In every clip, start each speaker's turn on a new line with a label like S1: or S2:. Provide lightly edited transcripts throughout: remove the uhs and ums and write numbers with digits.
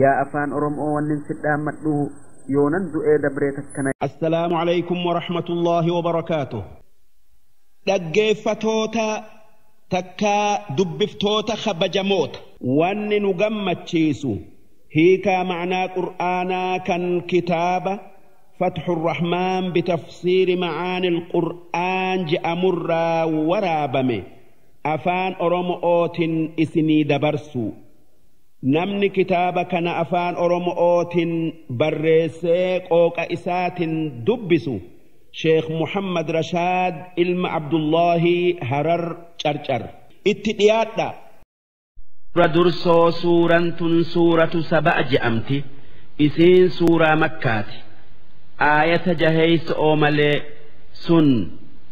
S1: Yaa afaan Oromoo wannin si dhaammadhu yoonan du'ee dabree takkana.
S2: Assalaamu alaykum wa rahmatullaahi wa barakaatuh. Dhaggeeffatoota takkaa dubbiftoota kabajamoota. Wanni nu gammachiisu hiikaa ma'naa Qur'aanaa kan kitaaba Fatxu Rahmaan bitafsiiri ma'aanil Qur'aan je'amurraa waraabame afaan Oromootiin isinii dabarsu. Namni kitaaba kana afaan Oromootiin barreessee qooqa isaatiin dubbisu Sheekh Muhammad Rashaad ilma Abdullaahi Harar Carcar. Itti dhiyaadha. Dura dursoo suuraan tun suuratu Saba'a je'amti. Isiin suuraa Makkaati. Aayata jaheeyso'oo malee sun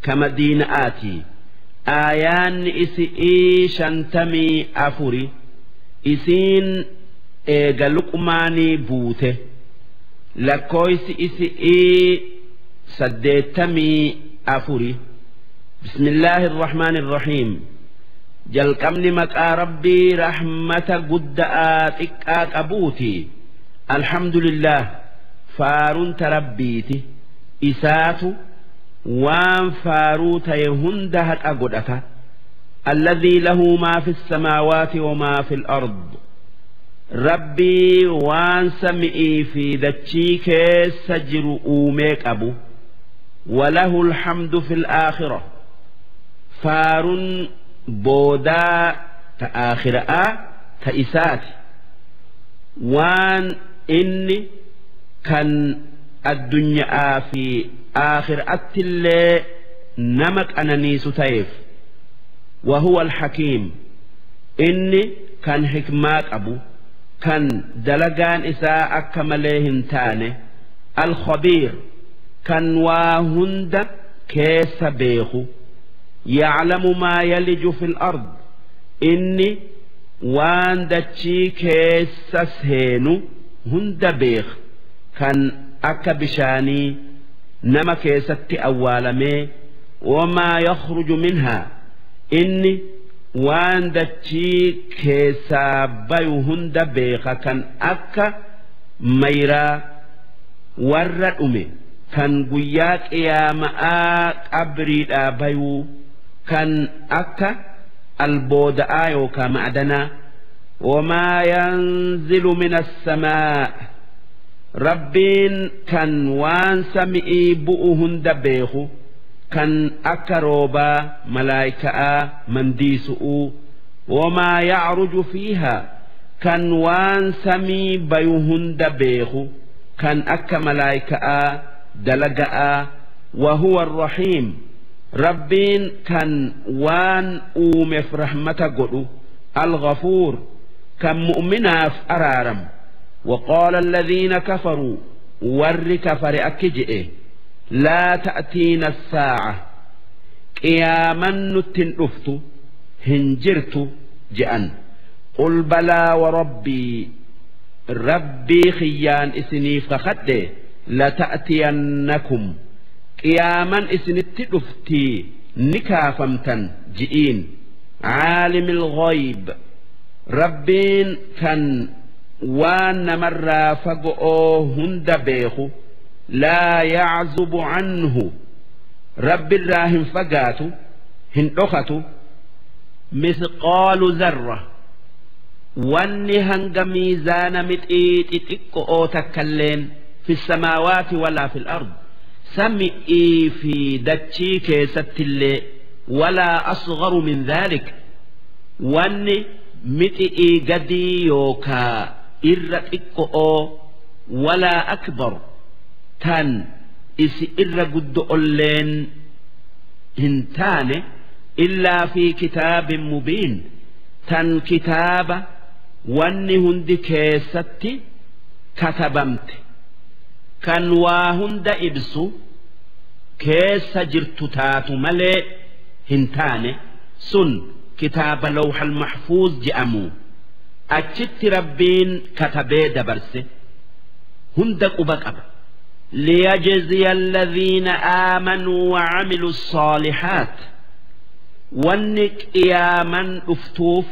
S2: ka Madiina'aati. Aayaanni isi'ii 54. Isiin eega Luqmaanii buute. Lakkooysi isi'ii 84. Bismillaahi irrahmaani irrahiim. Jalqabni maqaa Rabbii rahmata gudda'aa xiqqaa qabuuti. Alhamdulillah, faarunta Rabbiiti. Isaatu waan faaruu ta'e hunda haqa godhata. Alladhii lahu maa fi samaawaati wa maa fi al-ard. Rabbii waan sami'ii fi dachii keessa jiru uumee qabu. Walahu alhamdu fil aakhira. Faarun boodaa ta aakhira'aa ta isaati. Waan inni kan addunyaa fi aakhiraattillee nama qananiisu ta'eef. وهو الحكيم. Inni kan hikmaa qabu, kan dalagaan isaa akka malee hin taane. Alkhabiir, kan waa hunda keessa beeku. Yaclamu maa yaliju fil ard. Inni waan dachii keessa seenu hunda beeka, kan akka bishaanii nama keessatti awwaalamee. Wamaa yakhruju minhaa. Inni waan dachii keessaa bayu hunda beeka, kan akka mayraa warra dhume kan guyyaa qiyaama'aa qabriidhaa bayuu, kan akka albooda'aa yookaa ma'adanaa. Wamaa yanzilu min assamaa. Rabbiin kan waan sami'ii bu'u hunda beeku, kan akka roobaa malaayika'aa mandiisu'uu. Wamaa yacruju fiihaa. Kan waan samii bayu hunda beeku, kan akka malaayika'aa dalaga'aa. Wahuwa arrahiim. Rabbiin kan waan uumeef rahmata godhu. Alghafuur, kan mu'minaaf araaram. وقال الذين كفروا، ور كفر أكجئ، لا تأتينا الساعة، قياما نتن أفت هنجرت جأن. قل بلى وربي، ربي خيان إسني فخده، لتأتينكم، قياما إسنت أفتي نكافمتا جئين. عالم الغيب، ربين كان waan namarraa fago'oo hunda beeku. Laa yaczubu canhu، Rabbirraa hin fagaatu, hin dhokatu. Misqaalu zarra, wanni hanga miizaana mixii xixiqqo'oo takkalleen, fi samaawaati walaa fil ard, sami'ii fi dachii keessattillee, walaa asgharu min dhaalik, wanni mixi'ii gadii yookaa irra xiqqo'oo, walaa akbar, tan isi irra guddo'olleen hin taane, illaa fi kitaabin mubiin, tan kitaaba wanni hundi keessatti katabamte kan waa hunda ibsu keessa jirtu taatu malee hin taane. Sun kitaaba lawhal mahfuuz je'amu. Achitti Rabbiin katabee dabarse hunda quba qaba. ليجزي الذين آمنوا وعملوا الصالحات. Wanni qiyaaman dhuftuuf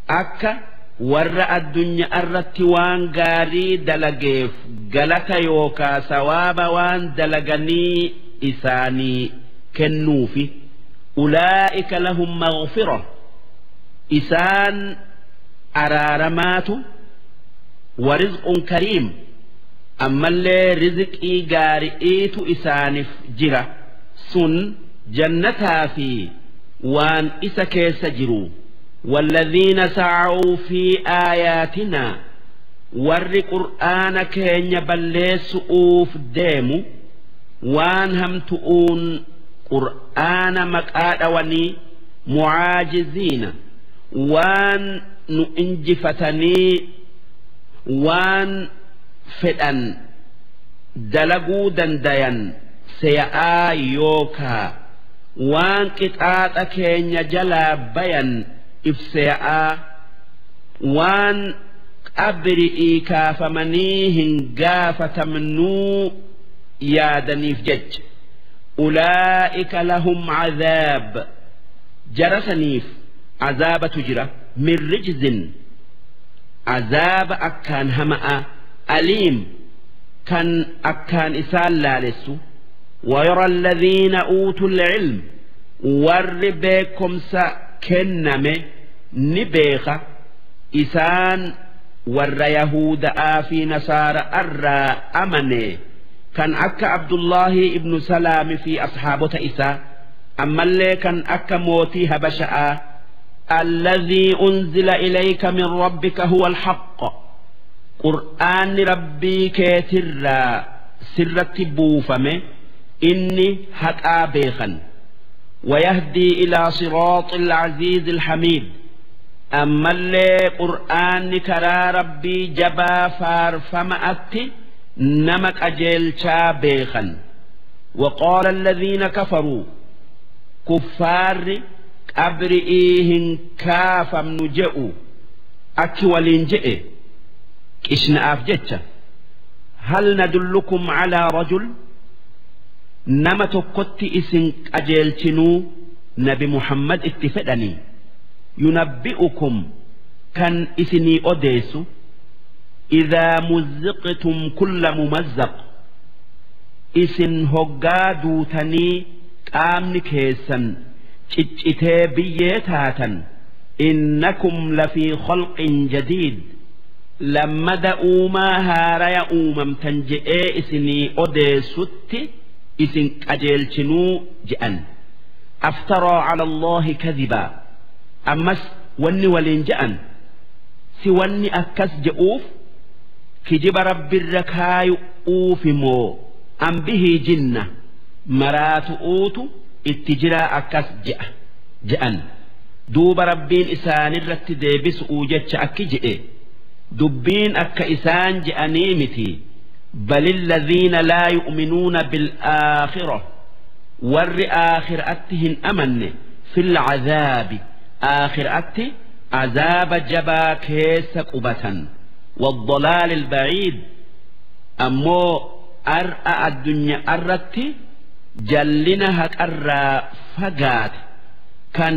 S2: akka Warra addunyaa irratti waan gaarii dalageef galata yookaa sawaaba waan dalaganii isaanii kennuufi. Ulaa'ika lahum maghfira, isaan araaramaatu, wa rizqun kariim, ammallee rizqii gaari'iitu isaaniif jira, sun jannataa fi waan isa keessa jiru. والذين سعوا في آياتنا, warri qur'aana keenya balleessu'uuf deemu, waan hamtu'uun qur'aana maqaa dhawanii, mucaajiziina, waan nu injifatanii waan fedhan dalaguu dandayan seya'aa, yookaa waan qixaaxa keenya jalaa bayan ibse'aa, waan qabri'ii kaafamanii hin gaafatamnuu yaadaniif jecha, ulaa'ika lahum cadaab, jarasaniif azaabatu jira, min rijzin, azaaba akkaan hama'a, aliim, kan akkaan isaan laalessu. ويرى الذين أوتوا العلم, warri beekomsa kenname ni beeka, isaan warra Yahuda'aa fi Nasaara irraa amane, kan akka Abdullaahi ibnu Salaami fi ashaabota isaa, ammallee kan akka mootii Habasha'aa. الذي أنزل إليك من ربك هو الحق, qur'aanni Rabbii keetirraa sirratti buufame inni haqaa beekan. ويهدي إلى صراط العزيز الحميد, ammallee qur'aanni karaa Rabbii jabaa faarfama'atti nama qajeelchaa beekan. وقال الذين كفروا, kuffaarri qabri'ii hin kaafamnu je'u akki waliin je'e qishna'aaf jecha, هل ندلكم على رجل, nama tokkotti isin qajeelchinuu, Nabi Muhammad itti fedhanii, ينبئكم, kan isinii odeessu, إذا مزقتم كل ممزق, isin hoggaa duutanii qaamni keessan ciccitee biyyee taatan, إنكم لفي خلق جديد, lammada uumaa haaraya uumamtan je'ee isinii odeessutti isin qajeelchinuu je'an. أفترى على الله كذبا, ammas wanni waliin je'an, si wanni akkas je'uuf kijiba Rabbirra kaayu'uufi moo, أم به جنة, maraatu'uutu itti jiraa akkas je'a je'an. Duuba Rabbiin isaanirratti deebisu'uu jecha akki je'e: dubbiin akka isaan je'anii miti. بل الذين لا يؤمنون بالآخرة, warri aakhiraatti hin amanne, في العذاب, aakhiraatti azaaba jabaa keessa qubatan, والضلال البعيد, ammoo ar'a addunyaa irratti jallina haqarraa fagaate kan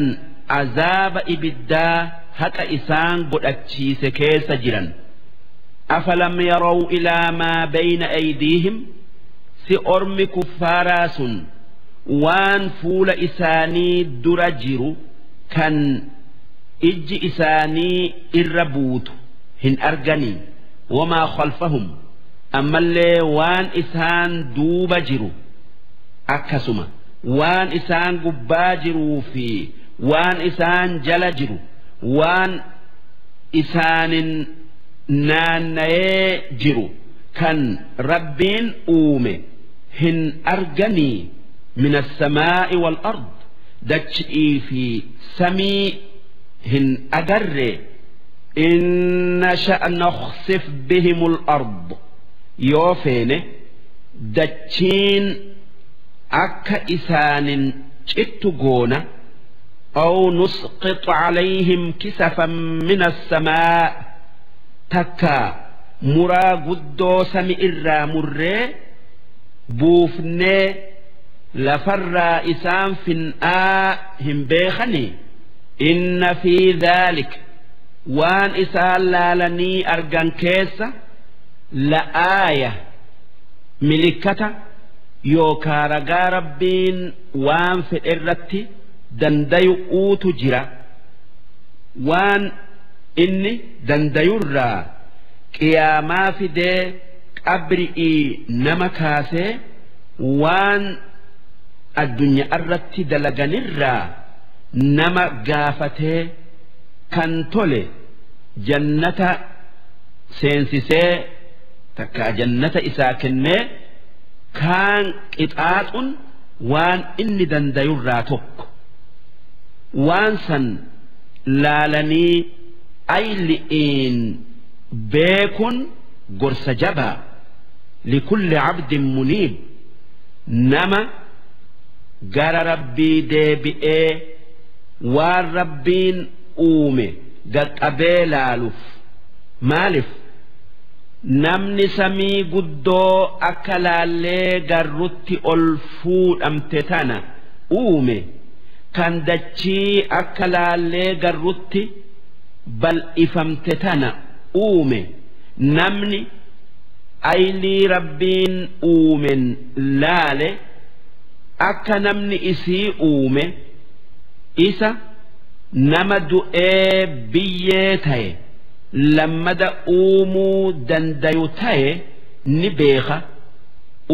S2: azaaba ibiddaa haqa isaan godhachiise keessa jiran. أفلم يروا إلى ما بين أيديهم, si ormi kuffaaraa sun waan fuula isaanii dura jiru kan ijji isaanii irra buutu hin arganii? وما خلفهم, ammallee waan isaan duuba jiru, akkasuma waan isaan gubbaa jiruu fi waan isaan jala jiru, waan isaanin naanna'ee jiru kan Rabbiin uume hin arganii? من السماء والأرض, dachii fi samii hin agarre? إن نشأ نخسف بهم الأرض, yoo feene dachiin akka isaanin cittu goona, أو نسقط عليهم كسفا من السماء, takka muraa guddoo sami irraa murree buufnee lafarraa isaan fin'aa hin beekanii? إن في ذلك Waan isaan laalanii argan keessa la'aaya milikkata yookaa ragaa Rabbiin waan fedhe irratti dandayu'uutu jira. Waan inni dandayurraa qiyaamaa fidee qabri'ii nama kaasee waan addunyaa irratti dalaganirraa nama gaafatee kan tole jannata seensisee takkaa jannata isaa kennee kaan qixaaxuun waan inni dandayurraa tokko. Waan san laalanii ayli'iin beekun gorsa jabaa. Likulli cabdin muniib, nama gara Rabbii deebi'ee waan Rabbiin uume gaqqabee laaluuf. Maalif namni samii guddoo akka laallee garrutti ol fuudhamte tana uume, kan dachii akka laallee garrutti bal'ifamte tana uume, namni aylii Rabbiin uumen laale akka namni isii uume isa nama du'ee biyyee ta'e lammada uumuu dandayu ta'e ni beeka.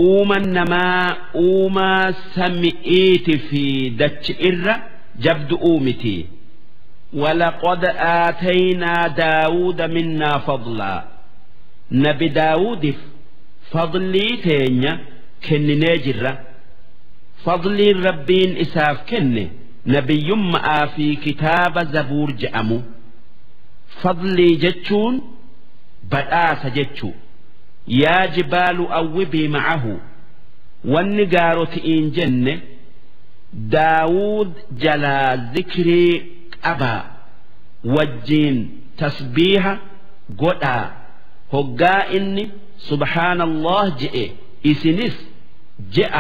S2: Uuman namaa uumaa sami'iiti fi dachi irra jabdu'uu miti. ولقد آتينا داود منا فضلا، نبي داود فضلي تينيا كنني جرة. فضلي ربين إساف كن نبي يمأ في كتاب زبور جأمو. فضلي جتشون بدآس جتشو. يا جبال أوبي معه، والنجار تئين جنة داود جلا ذكري أبا وجين تسبيح قدا هقا إني سبحان الله جئ إسنس جاء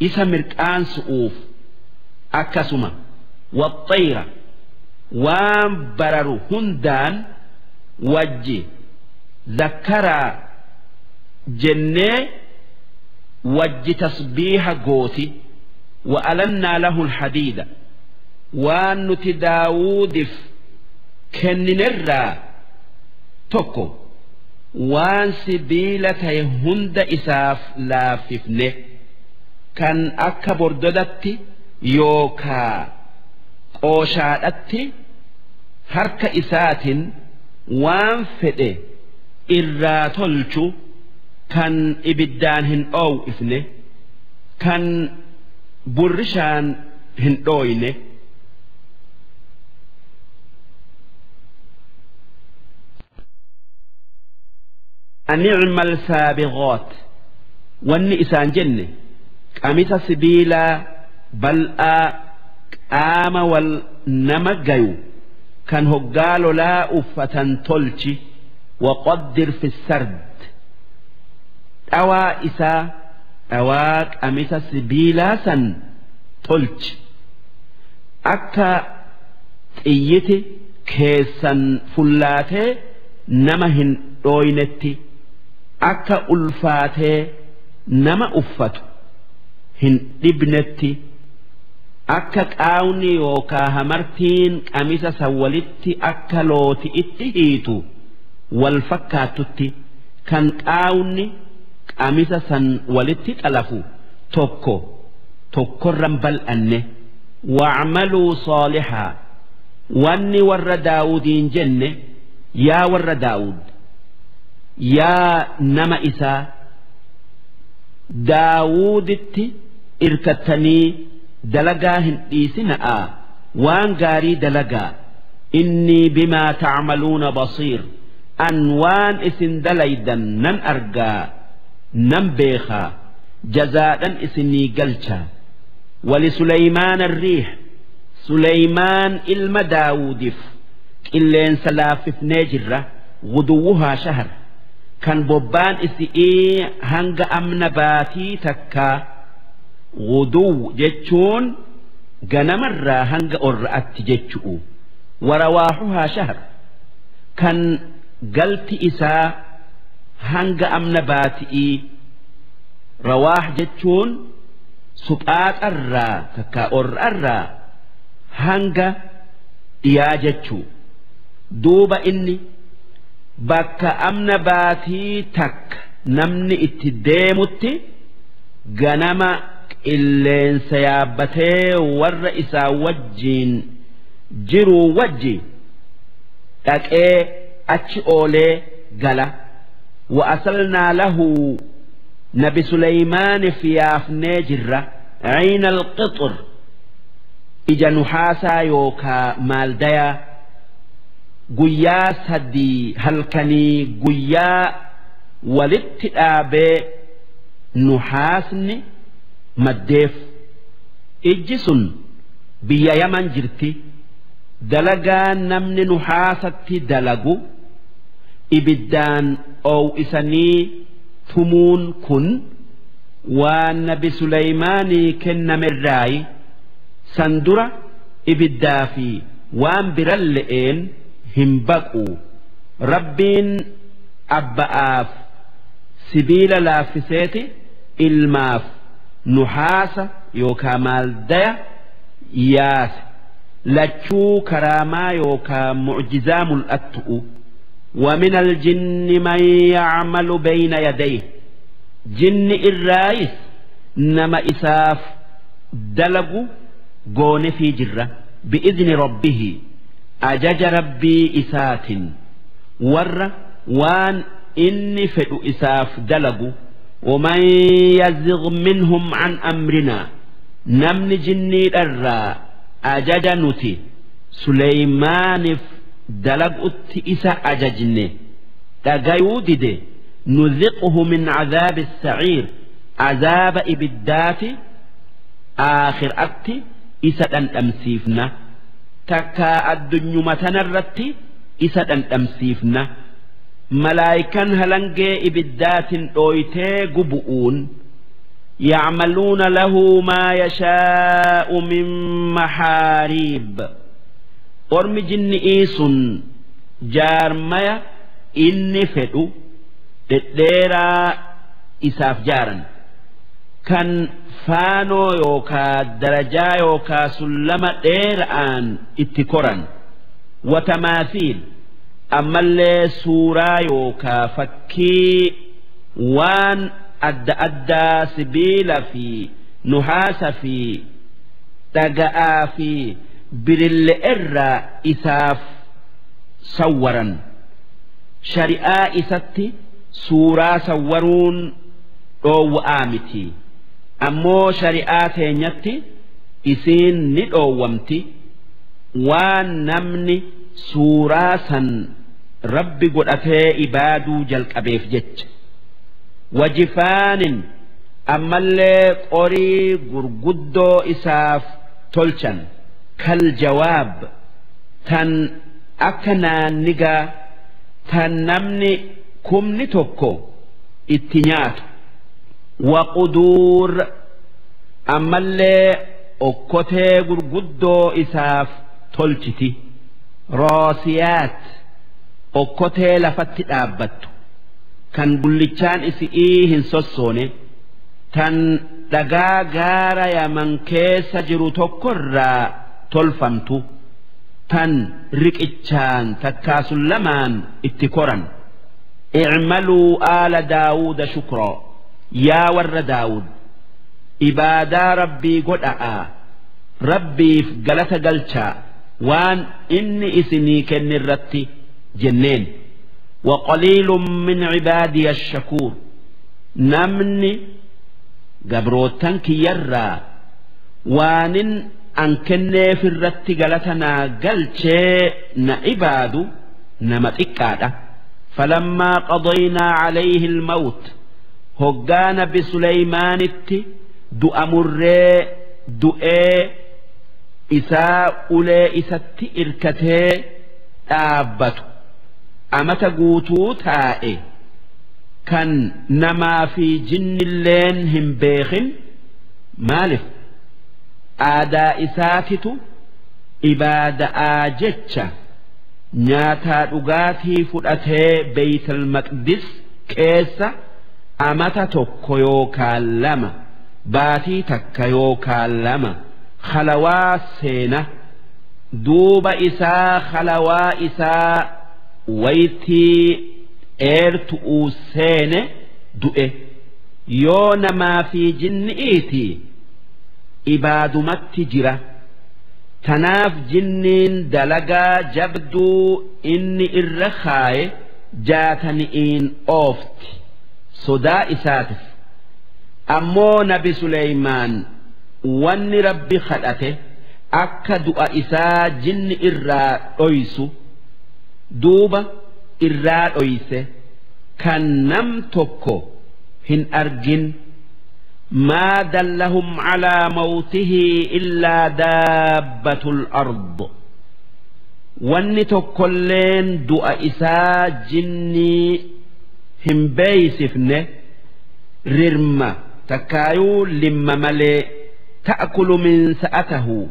S2: إسا مركان سؤوف أكسما والطيرة وان بررو هندان وجي ذكرا جنة وجي تصبيح قوتي. وألنا له الحديد، waan nuti Daawudiif kenninerraa tokko waan sibiila ta'e hunda isaaf laaffifne, kan akka bordodatti yookaa qooshaadhatti harka isaatiin waan fedhe irraa tolchu, kan ibiddaan hin dhoowwifne, kan burrishaan hin dhooyne. أنعمل سابغات، واني إسان جنة قميص سبيلا بل قام والنمجيو كان هقال لا أفتن تلشي. وقدر في السرد أوا إسا أواك قميص سبيلا سن تلش أكا إيتي كيسا فلاتي نمهن dhooynetti akka ulfaatee nama uffatu hin dhibnetti, akka qaawni yookaa hamartiin qamisa san walitti akka looti itti hiitu wal fakkaattutti, kan qaawni qamisa san walitti xalafu tokko tokkorran bal'anne. Wa'maluu saalihaa, wanni warra Daawudiin jenne yaa warra Daawud, yaa nama isaa Daawuditti irkattanii dalagaa hin dhiisina'a, waan gaarii dalagaa. Inni bimaa ta'maluuna basiir, an waan isin dalaydan nan argaa nan beekaa, jazaadhan isinii galcha. ولسليمان الريح، سليمان ilma Daawudiif qilleensa laaffifnee jirra. غدوها شهر، kan bobbaan isi'ii hanga amna baatii takkaa. Guduw jechuun ganamarraa hanga orra'atti jechu'u. Warawaaxuhaa shahr, Kan galti isaa hanga amna baati'ii. Rawaah jechuun suphaaxarraa takka or'arraa hanga dhiyaa jechuu. Duuba inni bakka amna baatii takka namni itti deemutti ganama qilleensa yaabbatee warra isaa wajjiin jiruu wajji dhaqee achi oolee gala. Wa'asalnaa lahu, nabi Suleymaaniif yaafnee jirra, ciina alqixr, ija nuhaasaa yookaa maaldayaa. Guyyaa 3 halkanii guyyaa walitti dhaabee nuhaasni maddeef. Ijji sun biyya Yaman jirti. Dalagaa namni nuhaasatti dalagu ibiddaan oow'isanii tumuun kun waan nabi Suleymaanii kennamerraayi. San dura ibiddaa fi waan biran le'een hin baqu. Rabbiin abba'aaf sibiila laaffiseeti ilmaaf nuhaasa yookaa maaldaya yaase. Lachuu karaamaa yookaa mucjizaa mul'attu'u. ومن الجن من يعمل بين يديه، جن الرايس نما إساف دلقوا goone fi jirra, بإذن ربه، ajaja Rabbii isaatin, warra waan inni fedhu isaaf dalagu. ومن يزغ منهم عن أمرنا، namni jinniidharraa ajaja nuti Suleymaaniif dalagutti isa ajajne dhagayuu dide, نذقه من عذاب السعير، azaaba ibiddaati aakhiraatti isa dhandhamsiifna, takkaa addunyuma tanarratti isa dhandhamsiifna, malaayikan halangee ibiddaatin dhooytee gubu'uun. يعملون له ما يشاء من محاريب، ormi jinni'ii sun jaarmaya inni fedhu dhedheeraa isaaf jaaran, kan faanoo yookaa darajaa yookaa sullama dheera'aan itti koran. وتماثيل، ammallee suuraa yookaa fakkii waan adda addaa sibiila fi nuhaasa fi dhaga'aa fi birille irraa isaaf sawwaran. Shari'aa isatti suuraa sawwaruun dhoowwa'aa miti, ammoo shari'aa teenyatti isiin ni dhoowwamti, waan namni suuraa san Rabbi godhatee ibaaduu jalqabeef jecha. وجفان، ammallee qorii gurguddoo isaaf tolchan, كالجواب، tan akka naannigaa, tan namni 1,000 itti nyaatu. وقدور، ammallee okkotee gurguddoo isaaf tolchiti, راسيات، okkotee lafatti dhaabbattu kan bullichaan isi'ii hin sossoone, tan dhagaa gaara Yaman keessa jiru tokkorraa tolfamtu, tan riqichaan takkaa sullamaan itti koran. اعملوا آل داود شكرا، yaa warra Daawud, ibaadaa Rabbii godha'a, Rabbiif galata galchaa waan inni isinii kenne irratti jenneen. وقليل من عبادي الشكور، namni gabrootan kiyyarraa waanin an kenneef irratti galata naa galchee na ibaadu nama xiqqaadha. فلما قضينا عليه الموت، hoggaa nabi Suleymaanitti du'a murree du'ee isaa ulee isatti irkatee dhaabbatu amata guutuu taa'e, kan namaa fi jinnilleen hin beekin. Maalif? Aadaa isaatitu ibaada'aa jecha. Nyaataa dhugaatii fudhatee Beeytal Maqdis keessa amata 1 yookaan 2, baatii 1 yookaan 2 khalawaa seena. Duuba isaa khalawaa isaa waytii dheertu'uu seene du'e. Yoo namaa fi jinni'iiti ibaadumatti jira. Tanaaf jinniin dalagaa jabduu inni irra kaaye jaatani'iin oofti sodaa isaatif. Ammoo nabi Suleymaan wanni Rabbi kadhate akka du'a isaa jinni irraa dhoysu, duuba irraa dhoyse kan nam tokko hin argin. ما دلهم على موته إلا دابة الأرض. Wanni tokkolleen du'a isaa jinnii hin beeysifne rirma takkaayuu limma malee, تأكل منسأته,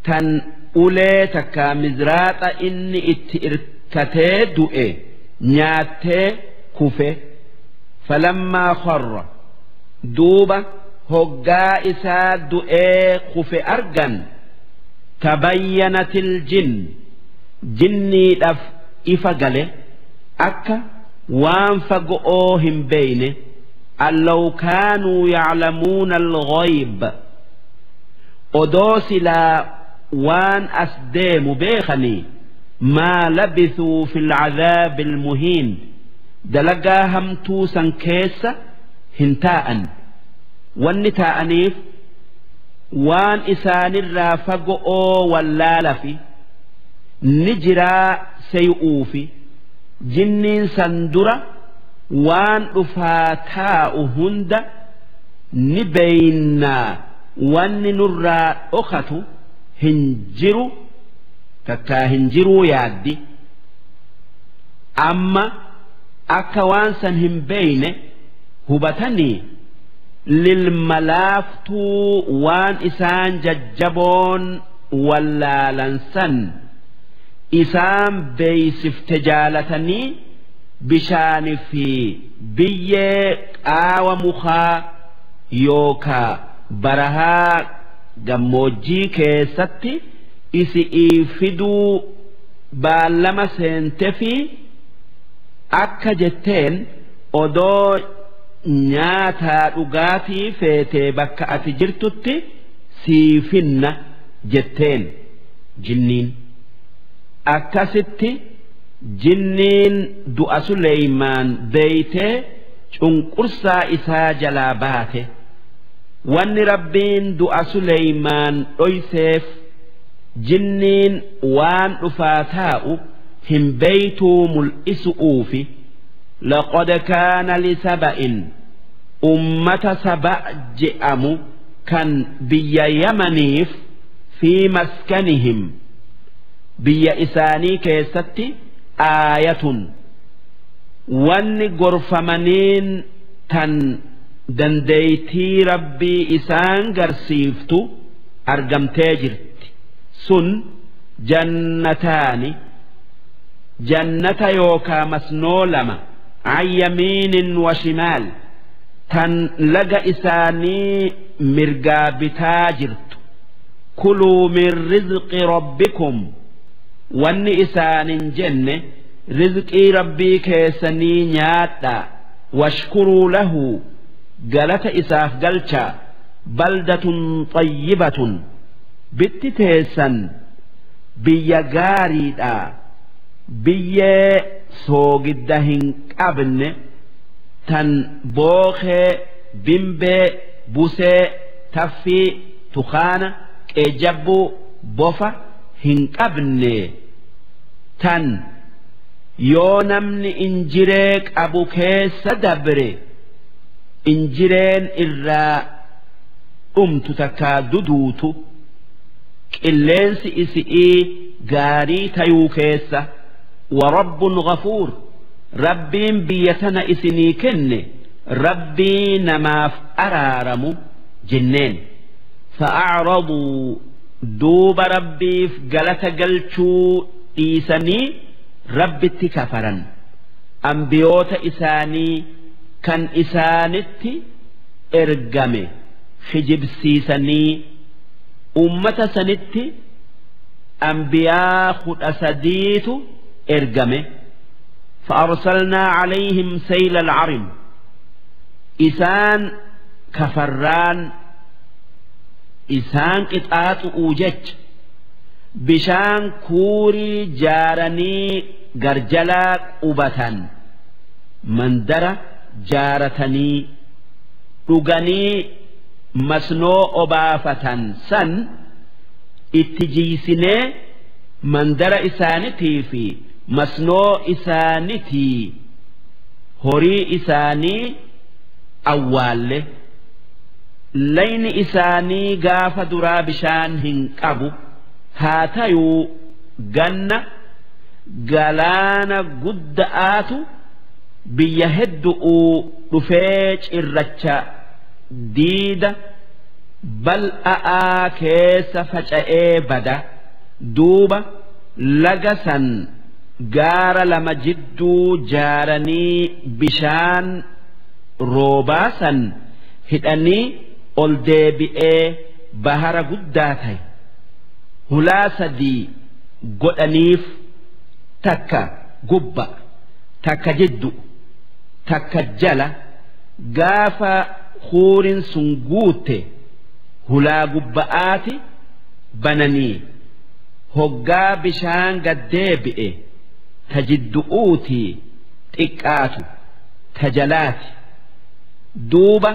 S2: tan ulee takkaa mizraaxa inni itti irkatee du'e nyaattee kufe. فلما خر, duuba hoggaa isaa du'ee kufe argan, تبينت الجن, jinniidhaaf ifa gale akka waan fago'oo hin beeyne, أن لو كانوا يعلمون الغيب, odoo silaa waan as deemu beekanii, ما لبثوا في العذاب المهين, dalagaa hamtuu san keessa hin taa'an. Wanni taa'aniif waan isaanirraa fago'oo wallaala fi ni jiraa sey'uufi. Jinniin san dura waan dhufaa taa'u hunda ni beeynaa, wanni nurraa dhokatu hin jiru takkaa hin jiruu yaaddi. Amma akka waan san hin beeyne hubatanii lilmalaaftuu waan isaan jajjaboon wallaalan san isaan beeysifte jaalatanii bishaanii fi biyyee qaawa mukaa yookaa barahaa gammoojjii keessatti isi'ii fiduu baallama seente fi akka jetteen odoo nyaataa dhugaatii feetee bakka ati jirtutti siifinna jetteen jinniin. Akkasitti jinniin du'a Suleymaan beeytee cunqursaa isaa jalaa baate. Wanni Rabbiin du'a Suleymaan dhoyseef jinniin waan dhufaa taa'u hin beeytuu mul'isu'uufi. لقد كان لسبإ, ummata Saba je'amu kan biyya Yamaniif, في مسكنهم, biyya isaanii keessatti, آية, wanni gorfamaniin tan dandeeytii Rabbii isaan garsiiftu argamtee jirti. Sun جنتان, jannata yookaa masnoo lama, عن يمين وشمال, tan laga isaanii mirgaa bitaa jirtu. كلوا من رزق ربكم, wanni isaanin jenne rizqii Rabbii keessanii nyaadhaa, واشكروا له, galata isaaf galchaa. بلدة طيبة, bitti teessan biyya gaariidha, biyyee soogidda hin qabne tan bookee, bimbee, busee, taffii, tukaana, qeejabbuu, bofa hin qabne, tan yoo namni injiree qabu keessa dabre injireen irraa dhumtu takkaa duduutu, qilleensi isi'ii gaarii tayuu keessa. ورب غفور, Rabbiin biyya tana isinii kenne Rabbii namaaf araaramu jenneen. فأعرضوا, duuba Rabbiif galata galchuu dhiisanii. Rabbitti kafaran, ambiyoota isaanii kan isaanitti ergame kijibsiisanii. Ummata sanitti ambiyaa 13tu ergame. فأرسلنا عليهم سيل العرم. إسان كفران إسان قطعات أوجج بشان كوري جارني قرجلا قبة مندرة جارتني dhuganii masnoo obaafatan san itti jiisinee mandara isaanitii fi masnoo isaanitii horii isaanii awwaalle. Layni isaanii gaafa duraa bishaan hin qabu, haa tayuu ganna galaana gudda'aatu biyya heddu'uu dhufee cirracha diida bal'a'aa keessa faca'ee bada. Duuba laga san gaara lama jidduu jaaranii bishaan roobaa san hidhanii ol deebi'ee bahara guddaa ta'e. Hulaa sadii godhaniif, takka gubba, takka jiddu, takka jala. Gaafa huurin sun guutte hulaa gubba'aati bananii, hoggaa bishaan gaddeebi'e ta jiddu'uutii xiqqaatu ta jalaati. Duuba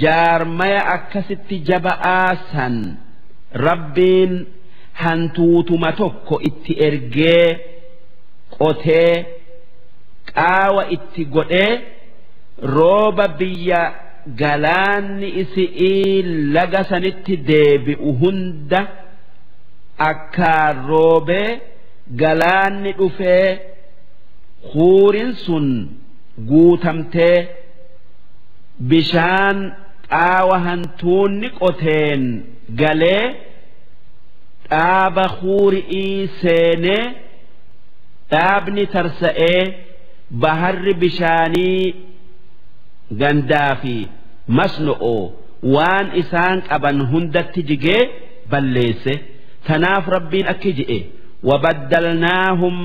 S2: jaarmaya akkasitti jaba'aa san Rabbiin hantuutuma tokko itti ergee qotee qaawa itti godhee rooba biyya galaanni isi'ii laga sanitti deebi'u hunda akkaan roobee galaanni dhufee huurin sun guutamtee bishaan qaawa hantuunni qoteen galee dhaaba huuri'ii seenee dhaabni tarsa'ee baharri bishaanii gandaa fi masno'oo waan isaan qaban hundatti jigee balleesse. Tanaaf Rabbiin akki je'e: وبدلناهم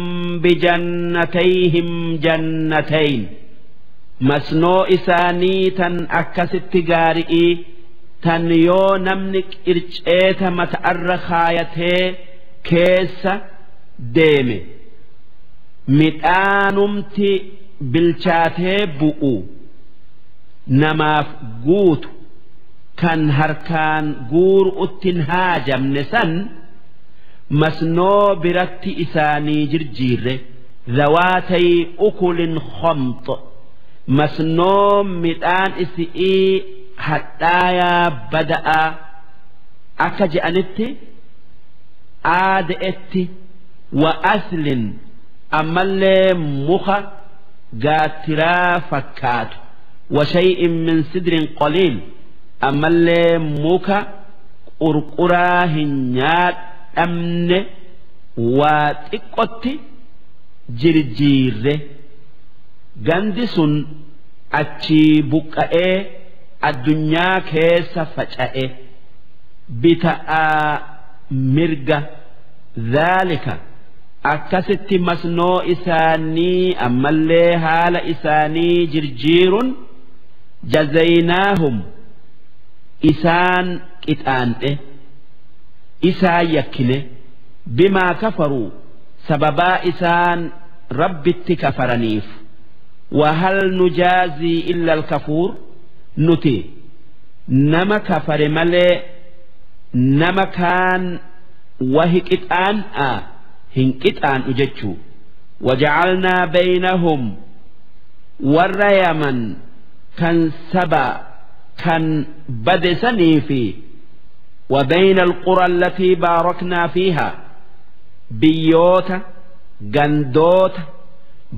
S2: بجنتيهم جنتين. Masnoo isaanii tan akkasitti gaari'ii tan yoo namni qirceeta mata'arra kaayatee keessa deeme midhaanumti bilchaatee bu'u namaaf guutu, kan harkaan guuru'utti hin haajamne san masnoo biratti isaanii jirjiirre. ذواتي أكل خمط, masnoo midhaan isi'ii hadhaayaa bada'aa akka je'anitti aade'etti, وأثل, ammallee muka gaattiraa fakkaatu, وشيء من سدر قليل, ammallee muka qurquraa hin nyaadhamne waa xiqqotti jirjiirre. Gandi sun achii buqqa'ee addunyaa keessa faca'e bita'aa mirga. ذلك, akkasitti masnoo isaanii ammallee haala isaanii jirjiirun, جزيناهم, isaan qixaanxe, isaan yakkine, بما كفروا, sababaa isaan Rabbitti kafaraniif. وهل نجازي إلا الكفور, nuti nama kafare malee nama kaan wahi qixaan'a hin qixaan'u jechuu. وجعلنا بينهم, warra Yaman kan saba kan bade sanii fi, وبين القرى التي باركنا فيها, biyyoota gandoota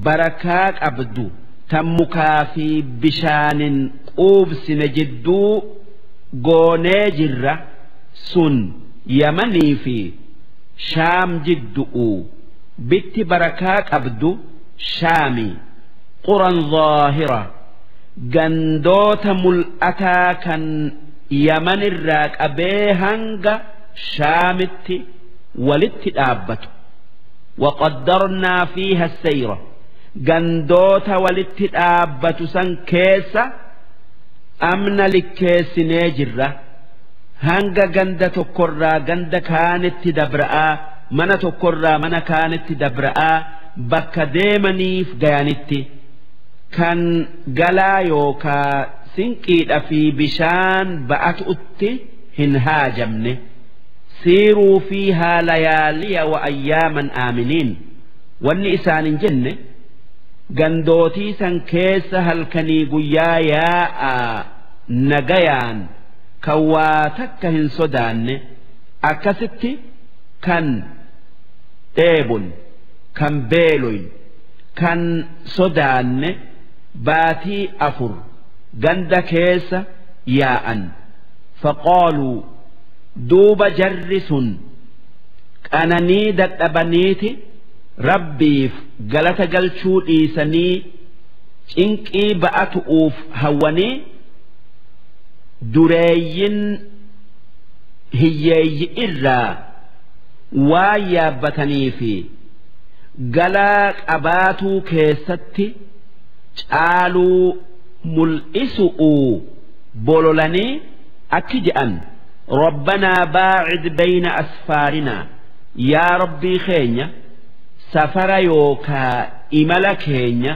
S2: barakaa qabdu tan mukaa fi bishaanin quubsine jidduu goonee jirra. Sun Yamanii fi Shaam jiddu'u. Bitti barakaa qabdu Shaami. Quran zaahira, gandoota mul'ataa kan Yaman irraa qabee hanga Shaamitti walitti dhaabbatu. Waqaddarnaa fiiha seyra, gandoota walitti dhaabbatu san keessa amna likkeessinee jirra. Hanga ganda tokkorraa ganda kaanitti dabra'aa, mana tokkorraa mana kaanitti dabra'aa, bakka deemaniif gayanitti kan galaa yookaa sinqiidha fi bishaan ba'atutti hin haajamne. Siiruu fiihaa layaaliya wa ayyaaman aaminiin. Wanni isaan hin jenne, gandootii san keessa halkanii guyyaa yaa'aa nagayaan, kan waa takka hin sodaanne, akkasitti kan dheebun, kan beeloyn, kan sodaanne baatii 4 ganda keessa yaa'an. Faqaaluu, duuba jarri sun qananii dadhabaniiti Rabbiif galata galchuu dhiisanii cinqii ba'atu'uuf hawwanii, dureeyyin hiyyeeyyi irraa waan yaabbatanii fi galaa qabaatuu keessatti caaluu mul'isu'uu bololanii akki je'an: Rabbanaa baacid bayna asfaarinaa, yaa Rabbii keenya, safara yookaa imala keenya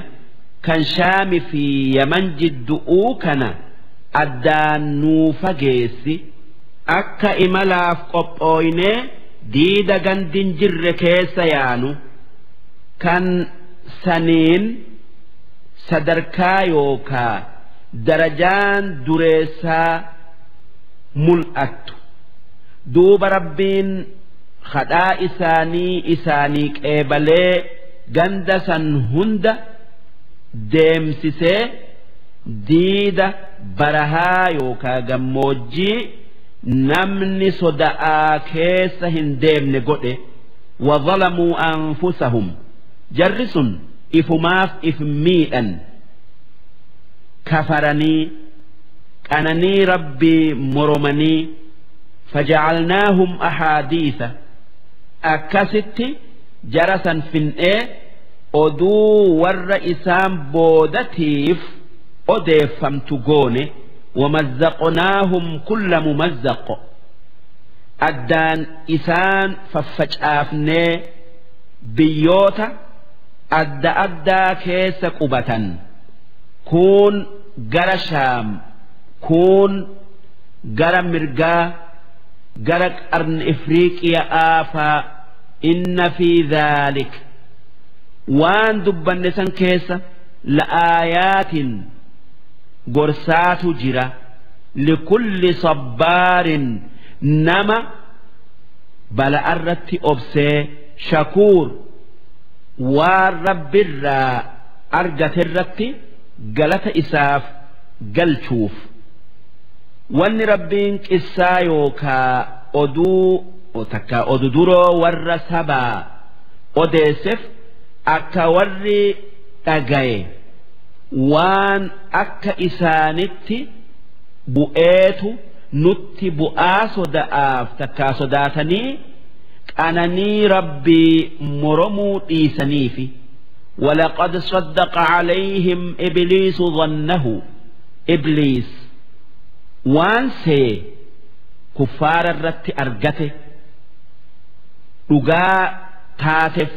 S2: kan Shaami fi Yaman jiddu'uu kana addaan nuu fageessi, akka imalaaf qophooynee diida gandin jirre keessa yaanu, kan saniin sadarkaa yookaa darajaan dureessaa mul'attu. Duuba Rabbiin kadhaa isaanii isaanii qeebalee ganda san hunda deemsisee diida barahaa yookaa gammoojjii namni soda'aa keessa hin deemne godhe. Wazalamuu anfusahum, jarri sun ifumaaf if miidhan, kafaranii qananii Rabbii moromanii. Fajacalnaahum ahaadiisa, akkasitti jara san fin'ee oduu warra isaan boodatiif odeeffamtu goone. Wamazzaqnaahum kulla mumazzaq, addaan isaan faffacaafnee biyyoota adda addaa keessa qubatan, kuun gara Shaam, kuun gara mirgaa, gara Qarni Ifriiqiyaa faa. Inna fi dhaalik, waan dubbanne san keessa, la'aayaatin, gorsaatu jira, likulli sabbaarin, nama bala'arratti obsee, shakuur, waan Rabbirraa argaterratti galata isaaf galchuuf. Wanni Rabbiin qissaa yookaa oduu takka odu duroo warra sabaa odeesseef akka warri dhagaye waan akka isaanitti bu'eetu nutti bu'aa soda'aaf takkaa sodaatanii qananii Rabbii moromuu dhiisaniifi. ولقد صدق عليهم إبليس ظنه، إبليس waan see kuffaara irratti argate dhugaa taateef.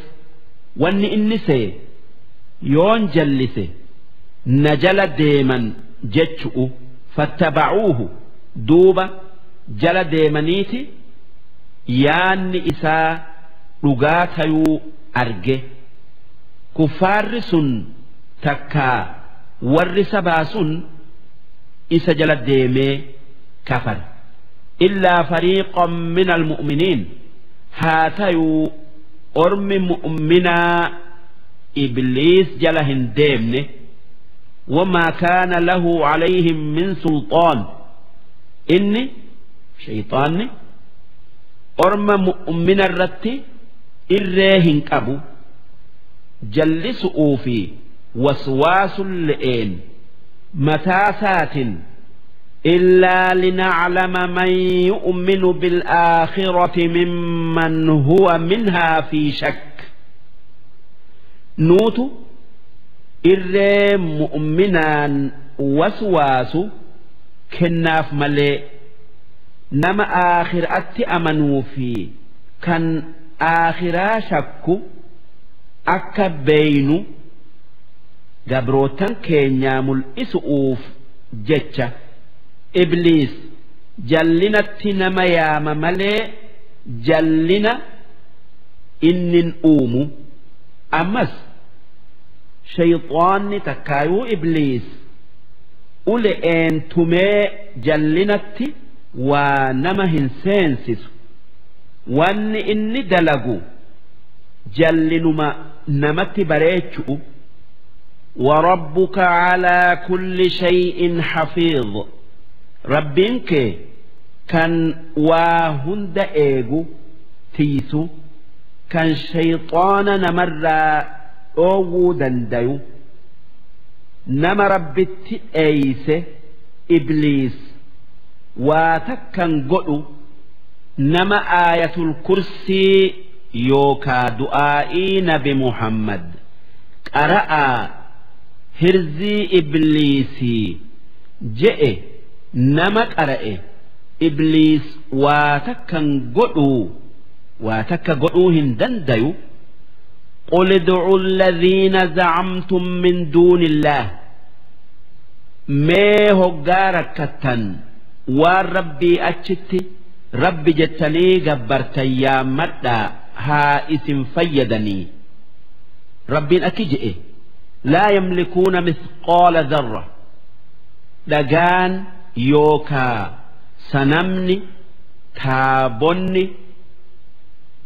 S2: Wanni inni see yoon jallise na jala deeman jechu'u. Fattabacuuhu, duuba jala deemaniiti yaanni isaa dhugaa tayuu arge kuffaarri sun takkaa warri sabaa sun isa jala deemee kafar. Illaa fariiqan min almu'miniin, haa tayuu ormi mu'minaa Ibliis jala hin deemne. Wamaa kaana lahu calayhim min sulxaan, inni shayxaanni orma mu'mina irratti irree hin qabu. jallisu'uu fi waswaasulle'een mataasaatin إلا لنعلم من يؤمن بالآخرة ممن هو منها في شك nuutu irree mu'minaan waswaasu kennaaf malee nama aakhiraatti amanuu fi kan aakhiraa shakku akka beeynu gabrootan keenyaa mul'isu'uuf jecha. Ibliis jallinatti nama yaama malee jallina innin uumu. Ammas shayxaanni takkaayuu Ibliis ule'een tumee jallinatti waa nama hin seensisu. Wanni inni dalagu jallinuma namatti bareechu'u. وربك على كل شيء حفيظ Rabbiin kee kan waa hunda eegu tiisu kan shayxaana namarraa dhoowwuu dandayu nama Rabbitti dheeyse Ibliis waa takkan godhu. Nama aayatul kursii yookaa du'aa'ii Nabi Muhammad qara'aa hirzii Ibliisii je'e nama qara'e Ibliis waa takkan godhuu waa takka godhuu hin dandayu. قل ادعوا الذين زعمتم من دون الله mee hoggaa rakkattan waan Rabbii achitti Rabbi jettanii gabbartan yaammadhaa haa isin fayyadanii. Rabbiin akki je'e لا يملكون مثقال ذرة dhagaan yookaa sanamni taabonni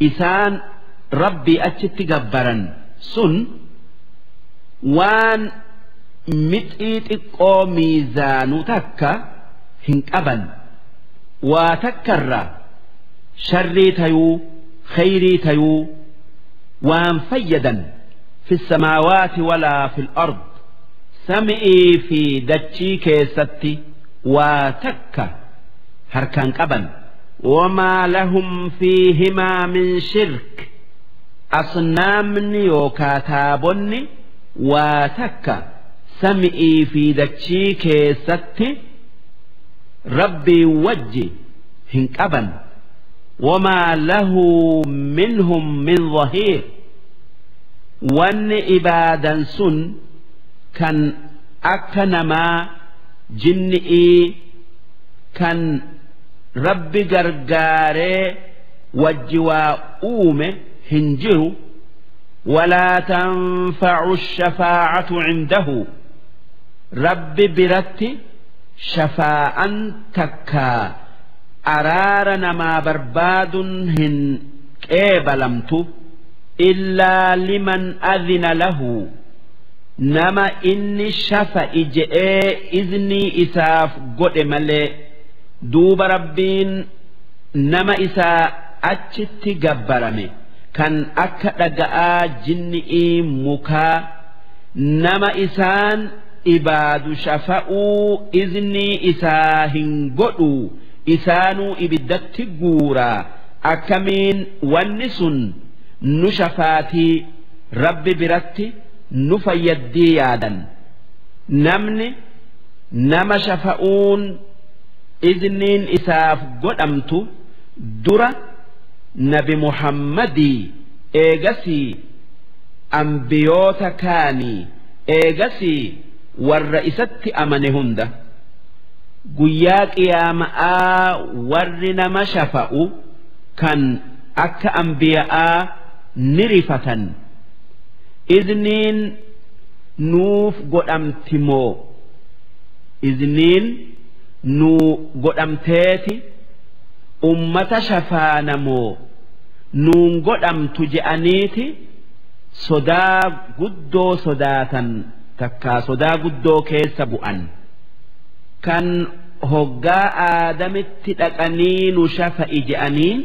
S2: isaan Rabbii achitti gabbaran sun waan mixii xiqqoo miizaanu takka hin qaban. Waa takkarra sharrii tayuu khayrii tayuu waan fayyadan في السماوات ولا في الأرض sami'ii fi dachii keessatti waa takka harkaan qaban. وما لهم فيهما من شرك asnaamni yookaa taabonni waa takka sami'ii fi dachii keessatti Rabbii wajji hin qaban. وما له منهم من ظهير wanni ibaadan sun kan akka namaa jinni'ii kan Rabbi gargaaree wajji waa uume hin jiru. ولا تنفع الشفاعة عنده Rabbi biratti shafaa'an takkaa araara namaa barbaadun hin qeebalamtu إلا لمن أذن له nama inni shafa'i je'ee iznii isaaf godhe malee. Duuba Rabbiin nama isaa achitti gabbarame kan akka dhaga'aa jinni'ii mukaa nama isaan ibaadu shafa'uu iznii isaa hin godhu isaanuu ibiddatti guuraa akkamiin wanni sun nu shafaatii Rabbi biratti nu fayyaddii yaadan. Namni nama shafa'uun izniin isaaf godhamtu dura Nabi Muhammadii eegasii ambiyoota kaanii eegasii warra isatti amane hunda. Guyyaa qiyaama'aa warri nama shafa'u kan akka ambiya'aa ni rifatan. Izniin nuuf godhamti moo izniin nuu godhamteeti ummata shafaana moo nuun godhamtu je'aniiti sodaa guddoo sodaatan takkaa sodaa guddoo keessa bu'an. Kan hoggaa Aadamitti dhaqanii nu shafa'i je'anii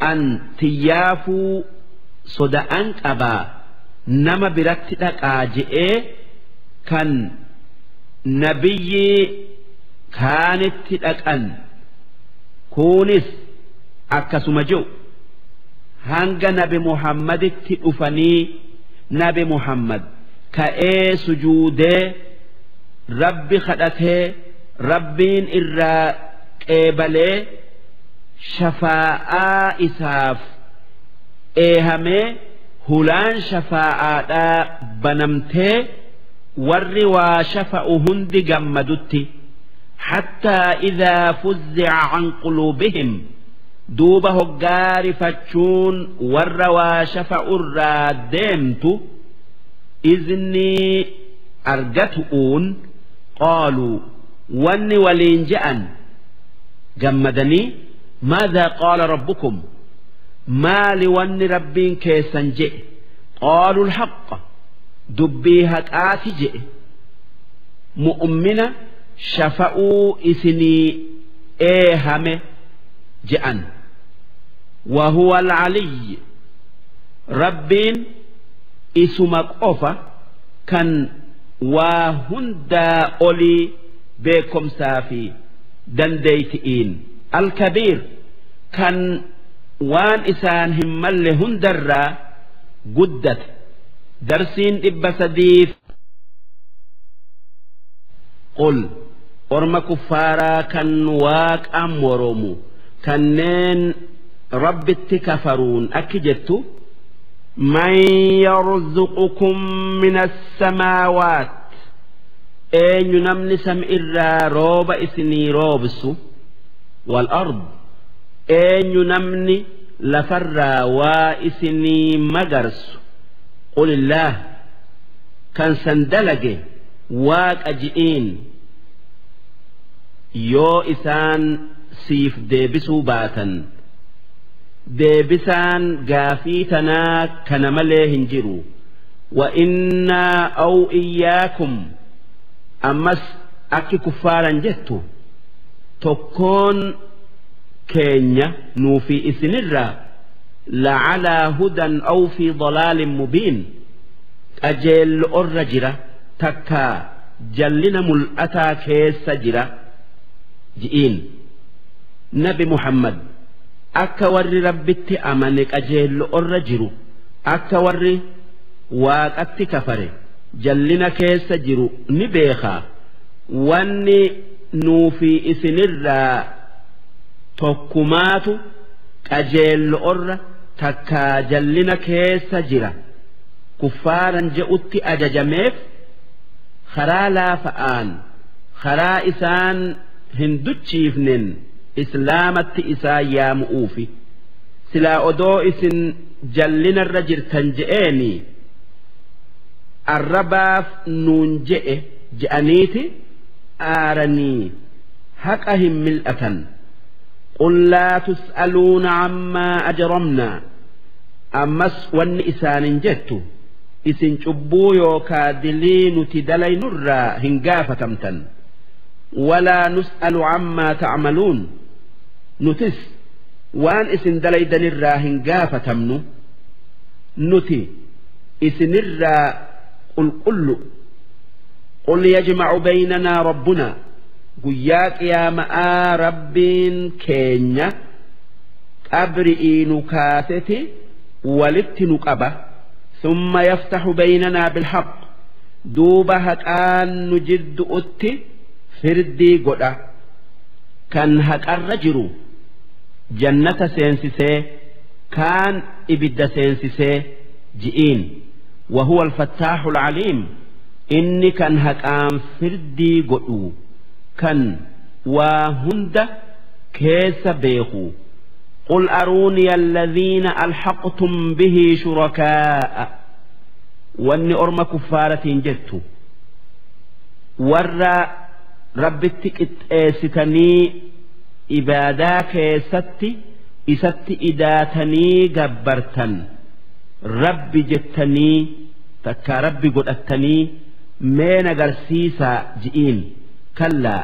S2: an tiyyaafuu soda'an qabaa Nama biratti dhaqaa je'ee kan nabiyyii kaanitti dhaqan kunis akkasuma jiru hanga Nabi Muhammaditti dhufanii Nabi Muhammad ka'ee sujuudee Rabbi kadhatee Rabbiin irraa qeebalee shafaa'aa isaaf eehamee hulaan shafaa'aadhaa banamtee warri waa shafa'u hundi gammadutti. Hattaa idhaa fuzzi'a an quluubihim, duuba hoggaarifachuun warra waa shafa'urraa deemtu iznii argatu'uun, qaaluu, wanni waliin je'an gammadanii, maadhaa qaala rabbukum, maali wanni Rabbiin keessan je'e? Qaaluu alhaqqa, dubbii haqaati je'e, mu'mina shafa'uu isinii eehame je'an. وهو العلي، ربين isuma qofa kan waa hundaa olii beekomsaa fi dandeeyti'iin, alkabiir, kan waan isaan hin malle hundarraa guddate. Darsiin 300. Qul, orma kuffaaraa kan Waaqa moromu kanneen Rabbitti kafaruun akki jettu: من يرزقكم من السماوات, eenyu namni sami'irraa rooba isinii roobsu, والأرض, eenyu namni lafarraa waa isinii magarsu? قل الله, kan san dalage Waaqa ji'iin. Yoo isaan siif deebisuu baatan, deebisaan gaafii tanaa kana malee hin jiru. وإنا أو إياكم, ammas akki kuffaaran jettu, tokkoon keenya nuufi isinirraa لعلى هدى أو في ضلال مبين, qajeello orra jira takkaa jallina mul'ataa keessa jira ji'iin. Nabi Muhammad, akka warri Rabbitti amane qajeello orra jiru, akka warri Waaqatti kafare jallina keessa jiru ni beekaa. Wanni nuufi isinirraa tokkumaatu qajeello orra takkaa jallina keessa jira kuffaaran je'utti ajajameef, karaa laafa'aan, karaa isaan hin duchiifnen islaamatti isaan yaamu'uufi. Silaa odoo isin jallinarra jirtan je'eeni arrabaaf nuun je'e je'aniiti aaranii haqa hin mil'atan. قل لا تسألون عما أجرمنا, ammas wanni isaanin jettu, isin cubbuu yookaa dilii nuti dalaynurraa hin gaafatamtan. ولا نسأل عما تعملون, nutis waan isin dalaydanirraa hin gaafatamnu, nuti isinirraa qulqullu. قل يجمع بيننا ربنا, guyyaa qiyaama'aa Rabbiin keenya qabri'ii nu kaaseti walitti nu qaba. ثم يفتح بيننا بالحق, duuba haqaan nu jiddu'utti firdii godha, kan haqarra jiru jannata seensisee kaan ibidda seensisee ji'iin. وهو الفتاح العليم, inni kan haqaan firdii godhu, kan waa hunda keessa beeku. قل أروني الذين ألحقتم به شركاء, wanni orma kuffaaratiin jettu, warra Rabbitti qixxeessitanii ibaadaa keessatti isatti idaatanii gabbartan, Rabbi jettanii takka Rabbi godhattanii mee nagarsiisaa ji'iin. Kallaa,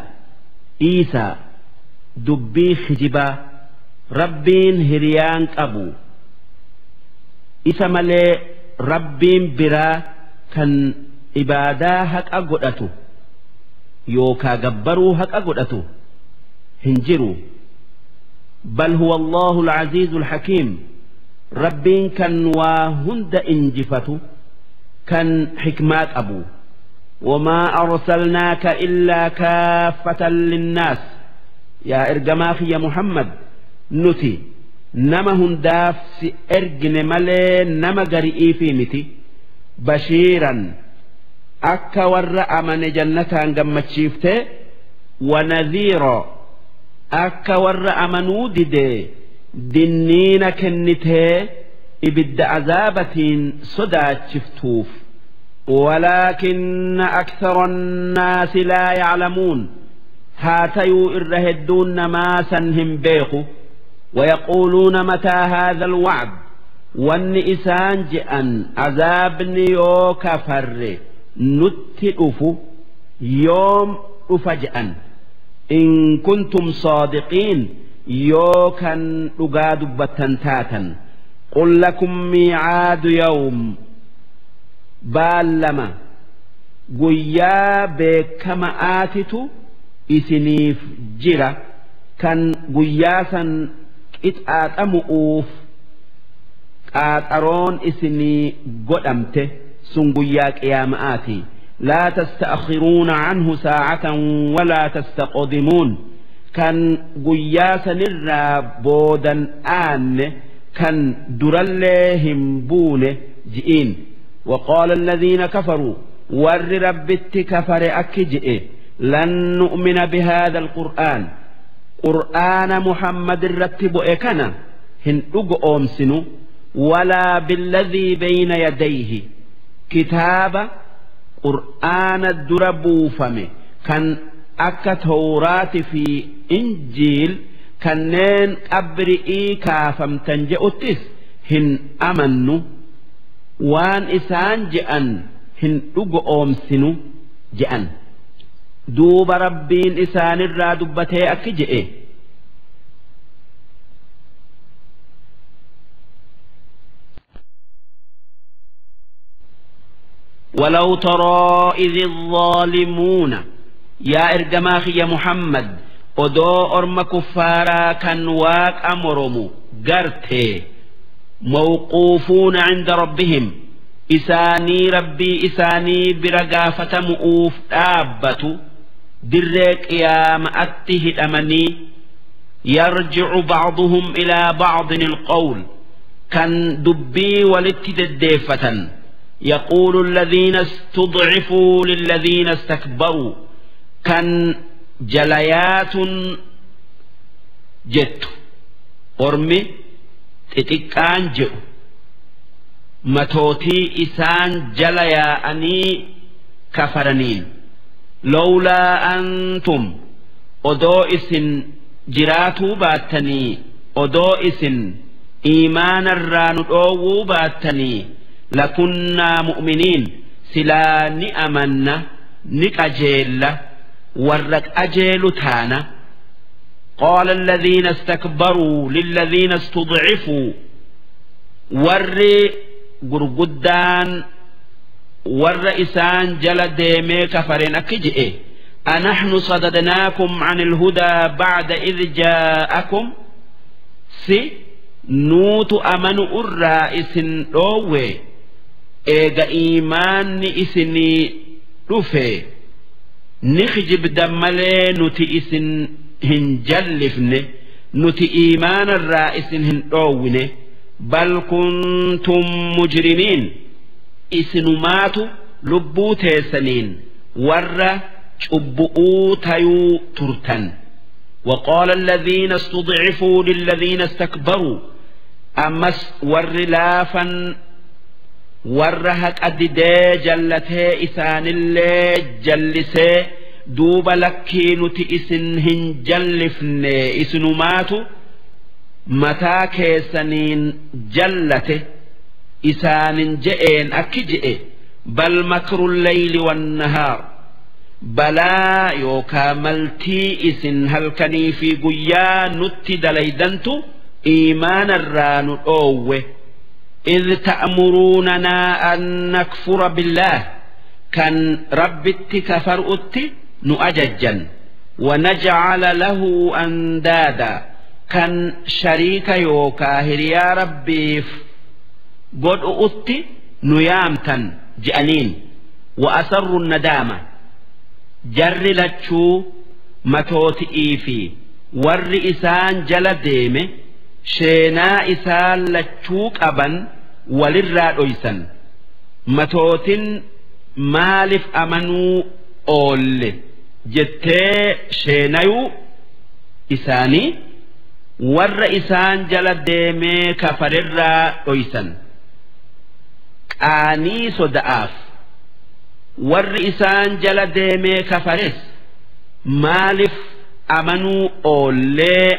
S2: dhiisaa dubbii kijibaa, Rabbiin hiriyaan qabu, isa malee Rabbiin biraa kan ibaadaa haqa godhatu yookaa gabbaruu haqa godhatu hin jiru. Bal huwa Allahu al-aziizu al-hakiim, Rabbiin kan waa hunda injifatu kan xikmaa qabu. Wamaa arsalnaaka illaa kaaffatan linnaas, yaa ergamaa kiyya Muhammad, nuti nama hundaaf si ergine malee nama gari'iifi miti. Bashiiran, akka warra amane jannataan gammachiifte, wanadhiira, akka warra amanuu didee dinniina kennitee ibidda azaabatiin sodaachiftuuf. Walaakinna akthara annaasi laa yaclamuun, haa tayuu irra hedduun namaa san hin beeku. Wayaquuluuna mataa haadha alwacd, wanni isaan je'an azaabni yoo kafarre nutti dhufu yoom dhufa je'an. In kuntum saadiqiin, yoo kan dhugaa dubbattan taatan. Qul lakum miicaadu yawm, baallama guyyaa beekama'aatitu isiniif jira kan guyyaa san qixaaxamu'uuf qaaxaroon isinii godhamte, sun guyyaa qiyaama'aati. Laa tasta'khiruuna canhu saacatan walaa tastaqdimuun, kan guyyaa sanirraa boodan aanne kan durallee hin buune ji'iin. وقال الذين كفروا، ور ربت كفر أكجئ، لن نؤمن بهذا القرآن، قرآن محمد رتب إكنا هن أمسن، ولا بالذي بين يديه، كتاب قرآن الدربوفم كان أكا توراة في إنجيل kanneen qabri'ii kaafamtan je'uttis hin amannu, waan isaan je'an hin dhugo oomsinu je'an. Duuba Rabbiin isaanirraa dubbatee akki je'e: ولو ترى إذ الظالمون، yaa ergamaa kiyya Muhammad, odoo orma kuffaaraa kan waaqa moromu gartee, mawquufuuna cinda rabbihim, isaanii Rabbii isaanii bira gaafatamu'uuf dhaabbatu, dirree qiyaama'atti hidhamanii, yarji'u ba'duhum ilaa ba'din alqawl, kan dubbii walitti deddeeffatan. يقول الذين استضعفوا للذين استكبروا، kan jalayaatun jettu ormi xixiqqaan jedhu matootii isaan jala yaa'anii kafaraniin: lawlaa antum, odoo isin jiraatuu baattanii, odoo isin iimaanarraa nu dhoowwuu baattanii, lakunnaa mu'miniin, silaa ni amanna, ni qajeella, warra qajeelu taana. قال الذين استكبروا للذين استضعفوا، warri gurguddaan warra isaan jala deemee kafareen akki je'e: أنحن صددناكم عن الهدى بعد إذ جاءكم، si nuutu amanu irraa isin dhoowwe eega iimaanni isinii dhufe? Ni kijibdan malee nuti isin hin jallifne, nuti iimaanarraa isin hin dhoowwine. Bal kuntum mujrimiin, isinumaatu lubbuu teessaniin warra cubbu'uu tayuu turtan. وقال الذين استضعفوا للذين استكبروا، أمس ور لافا warra haqa didee jallatee isaanillee jallisee duuba: lakkii, nuti isin hin jallifne, isinumaatu mataa keessaniin jallate isaanin je'een akki je'e: بل مكر الليل والنهار، balaa yookaa maltii isin halkanii fi guyyaa nutti dalaydantu iimaanarraa nu dhoowwe. إذ تأمروننا أن نكفر بالله كان ربت كفرؤت نؤججا ونجعل له أندادا كان شريك يوكاهر يا ربي قد أؤت نيامتا جأنين وأسروا الندامة جر لتشو متوتئي في ور إسان جل ديمه شينا إسان لتشوك أبا وللرا أيسا متوتن مالف أمنوا أول جتي شينايو إساني ور إسان جل ديمه كفرر أيسا qaanii soda'aaf warri isaan jala deemee kafares maaliif amanuu oollee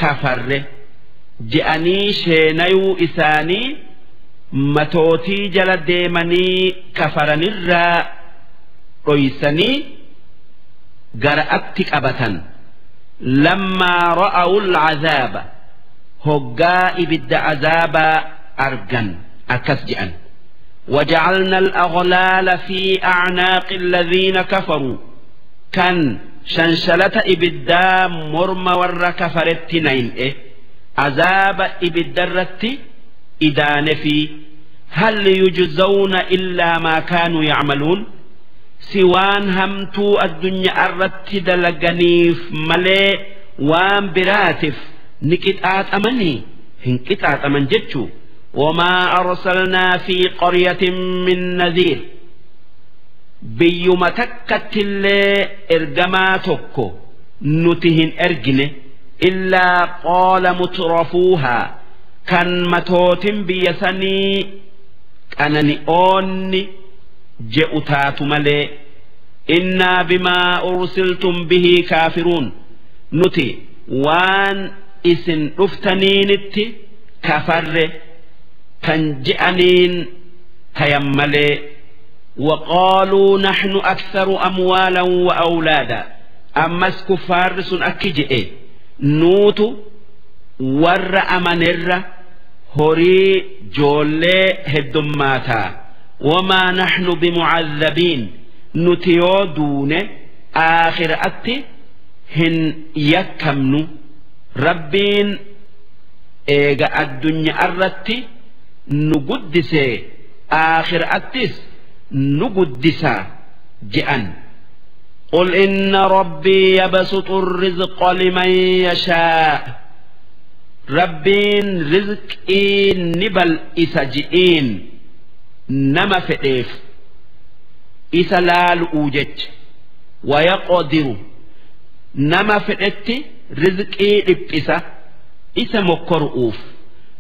S2: kafarre je'anii sheenayuu isaanii matootii jala deemanii kafaranirraa dhoysanii gara'atti qabatan. Lammaa ra'awul cazaaba hoggaa ibidda azaabaa argan akkas je'an. وجعلنا الأغلال في أعناق الذين كفروا كان شنشلة إبدا مرم ور كفرت نين إيه عذاب إبدرت إدان في هل يجزون إلا ما كانوا يعملون سوان همتو الدنيا أردت دلقنيف ملي وان براتف نكتآت أمني هنكتآت أمن جتشو. وما أرسلنا في قرية من نذير بيوم تكت اللي إرجما تكو نتهن إرجنه إلا قال مترفوها كان متوت بيسني أنني أوني جئتات ملي إنا بما أرسلتم به كافرون نتي وان إسن رفتنينت كفر كان جئنين تيملي. وقالوا نحن أكثر أموالا وأولادا أما كفار أكجئ نوت ور أمنر هري جولي هدماتا وما نحن بمعذبين نتيو دون آخر أتي هن يكمن ربين إيغا الدنيا أرتي نقدسي آخر أتس نقدسا جأن. قل إن ربي يبسط الرزق لمن يشاء ربين رزقين نبل إسجئين نما فئف إسلال أوجج ويقدر نما فئت رزقي إبئسا إسا مكرؤوف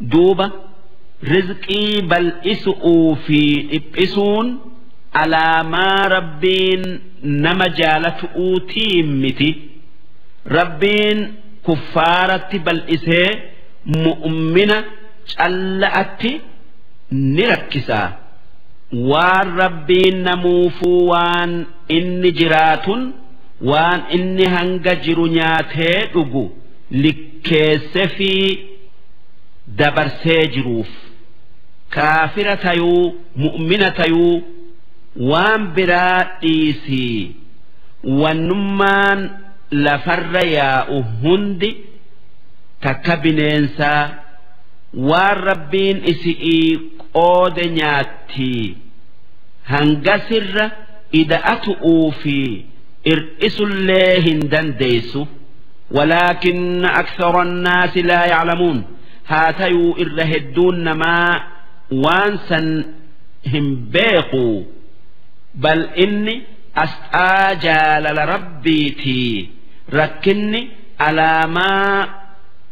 S2: دوبا رزقي بل إسؤوا في إبئسون على ما ربين نما جالت أوتيمتي ربين كفارة بل إسه مؤمنة جلأتي نركسا والربين نموفوان إني جرات وان إني هنجر نياته دغو لكيسفي دبرسي جروف كافرة يو مؤمنة يو وان برا إيسي ونمان لفر يا هندي تكبننسا والربين إسئي قود نياتي هنجسر إذا أتؤوا في إرئس الله هندن ولكن أكثر الناس لا يعلمون هاتيو إرهدون ما وانسا هم بيقوا بل إني أستعجل لربيتي ركني على ما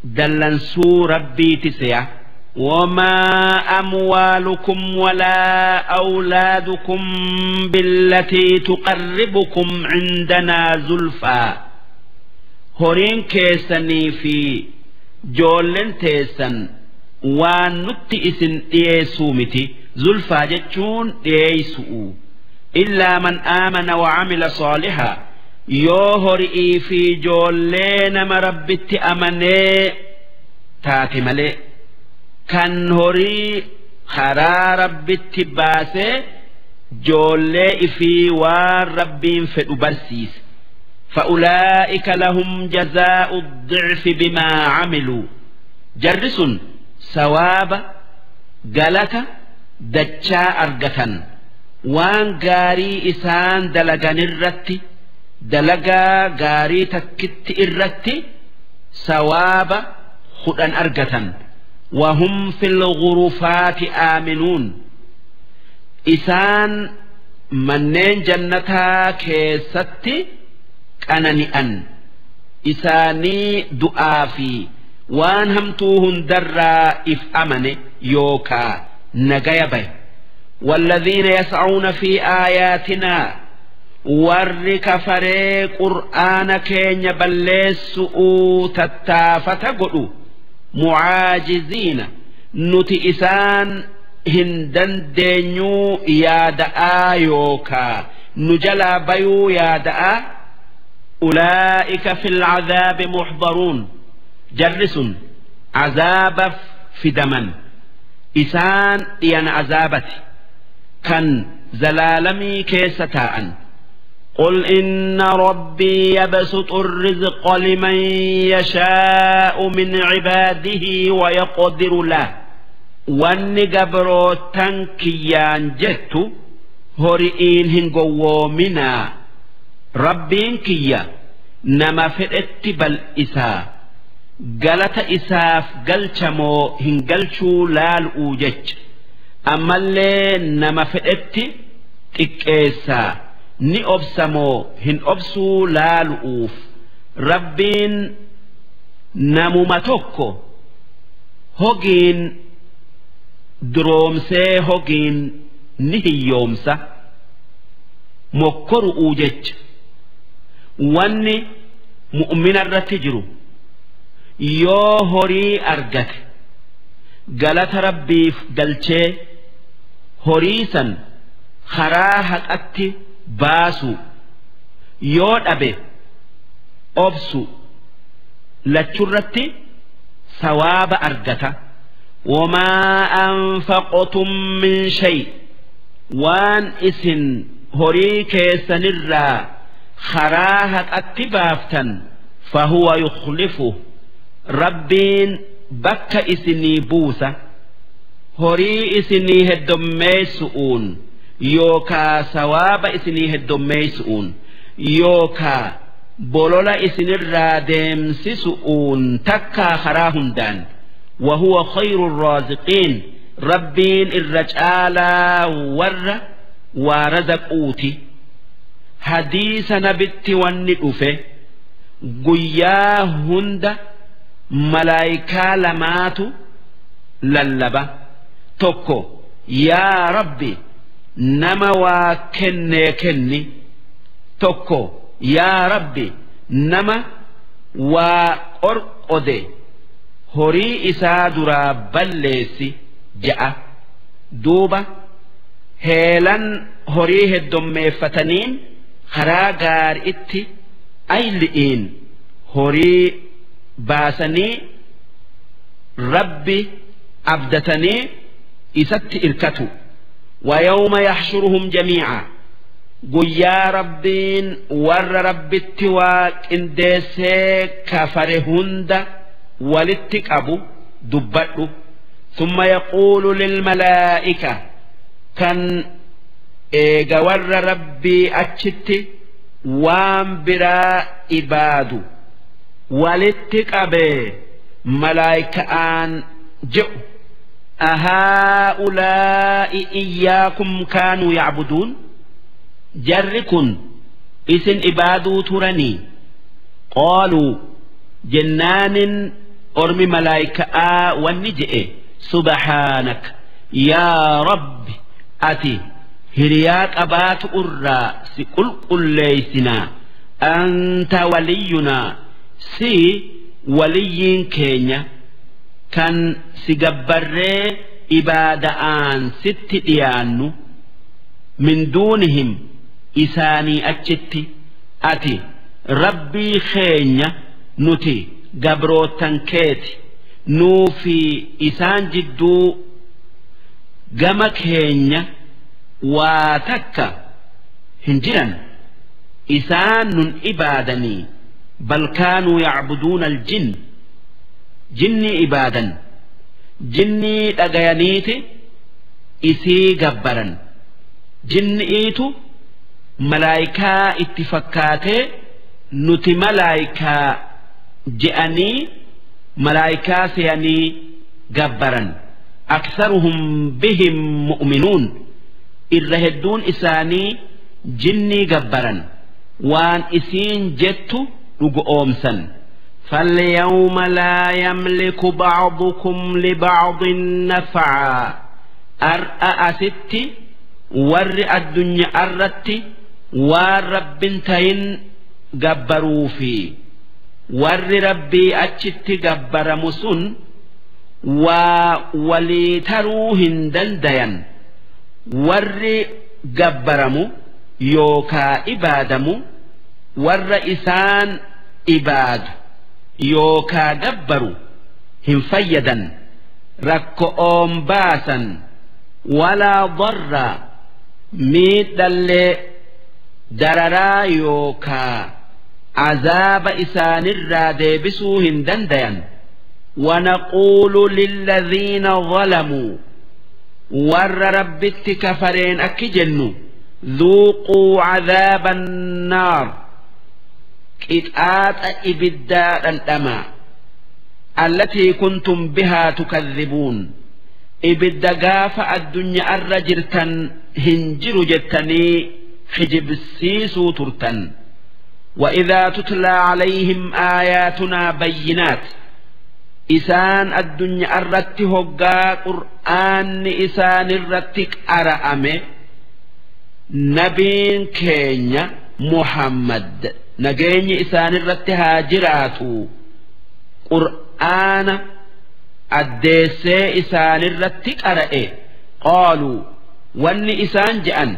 S2: دلنسو ربيتي سيا وما أموالكم ولا أولادكم بالتي تقربكم عندنا زلفى هورين كيسني في جولن تيسن وان نتئسن إيسومتي زلفى جتشون إيسو إلا من آمن وعمل صالحا يوهرئي في جولين مربت أمني تاتي ملي كان هوري Karaa Rabbitti baasee joollee ifii waan Rabbiin fedhu barsiise. فأولئك لهم جزاء الضعف بما عملوا. Jarri sun sawaaba, galata dachaa argatan waan gaarii isaan dalaganirratti. Dalagaa gaarii takkitti irratti sawaaba 10 argatan. وهم في الغرفات آمنون. Isaan manneen jannataa keessatti qanani'an. Isaanii du'aa fi waan hamtuu hundarraa if amane yookaa nagaya baye. والذين يسعون في آياتنا, warri kafaree qur'aana keenya balleessu'uu tattaafata godhu, معاجزين, nuti isaan hin dandeenyuu yaada'aa yookaa nu jalaa bayuu yaada'aa, أولئك في العذاب محضرون. Jarri sun azaabaf fidaman. Isaan dhiyan azaabati kan zalaalamii keessa taa'an. قل إن ربي يبسط الرزق لمن يشاء من عباده ويقدر له. Wanni gabrootan kiyyaan jettu, hori'iin hin gowwoominaa, Rabbiin kiyya nama fedhetti bal'isaa. Galata isaaf galchamoo hin galchuu laalu'uu jecha. Ammallee nama fedhetti xiqqeessaa, ni obsamoo hin obsuu laalu'uuf. Rabbiin namuma tokko hogiin duroomsee hogiin ni hiyyoomsa mokkoru'uu jecha. Wanni mu'mina irratti jiru, yoo horii argate galata Rabbiif galchee horii san karaa haqatti baasu, yoo dhabe obsu. Lachurratti sawaaba argata. وما أنفقتم من شيء, waan isin horii keessanirraa karaa haqatti baaftan, فهو يخلفه, Rabbiin bakka isinii buusa, horii isinii heddommeessu'uun yookaa sawaaba isinii heddommeessu'uun yookaa bolola isinirraa deemsisu'uun, takkaa karaa hundaan. وهو خير الرازقين. Rabbiin irra caalaa warra waa razaquuti. Hadiisa nabitti wanni dhufe, guyyaa hunda malaayikaa lamaatu lallaba. Tokko, "Yaa Rabbi, nama waa kennee kenni." Tokko, "Yaa Rabbi, nama waa qorqode horii isaa duraa balleessi," ja'a. Duuba heelan horii heddommeeffataniin karaa gaariitti ayli'iin horii baasanii, Rabbi abdatanii isatti irkatu. ويوم يحشرهم جميعا, guyyaa Rabbiin warra Rabbitti waa qindeessee kafare hunda walitti qabu dubbadhu. ثم يقول للملائكة, kan eega warra Rabbii achitti waan biraa ibaadu walitti qabee malaayika'aan je'u, أهؤلاء إياكم كانوا يعبدون؟ Jarri kun isin ibaaduu turanii? قالوا, jennaanin ormi malaayika'aa wanni je'e, سبحانك يا رب, ati hiriyaa qabaatu irraa si qulqulleeysinaa. أنت ولينا, si waliyyiin keenya kan si gabbarree ibaada'aan sitti dhiyaannu. من دونهم, isaanii achitti ati Rabbii keenya, nuti gabrootan keeti. Nuu fi isaan jidduu Gama keenya waa takka hin jiran. Isaan nun ibaadanii, bal kaanuu yacbuduuna aljin, jinnii ibaadan, jinnii dhagayaniiti isii gabbaran. Jinni'iitu malaayikaa itti fakkaatee, nuti malaayikaa je'anii malaayikaa seeyanii gabbaran. Aksaruhum bihim mu'minuun, irra hedduun isaanii jinnii gabbaran, waan isiin jettu dhugoomsan. فاليوم لا يملك بعضكم لبعض نفعا. Ar'a asitti warri addunyaa irratti waan Rabbin tayin gabbaruu fi warri Rabbii achitti gabbaramu sun waa walii taruu hin dandayan. Warri gabbaramu yookaa ibaadamu warra isaan ibaadu yookaa gabbaru hin fayyadan, rakko'oon baasan, walaa darraa, miidhallee, dararaa yookaa azaaba isaanirraa deebisuu hin dandayan. ونقول للذين ظلموا, ور ربت كفرين أكجن, ذوقوا عذاب النار, qixaaxa ibiddaa dhandhamaa, التي كنتم بها تكذبون, ibidda gaafa addunyaa irra jirtan hin jiru jettanii kijibsiisuu turtan. وإذا تتلى عليهم آياتنا بينات, isaan addunyaa irratti hoggaa qur'aanni isaan irratti qara'ame, nabiin keenya Muhammad nageenyi isaan irratti haa jiraatu, qur'aana addeessee isaan irratti qara'e, قالوا, wanni isaan je'an,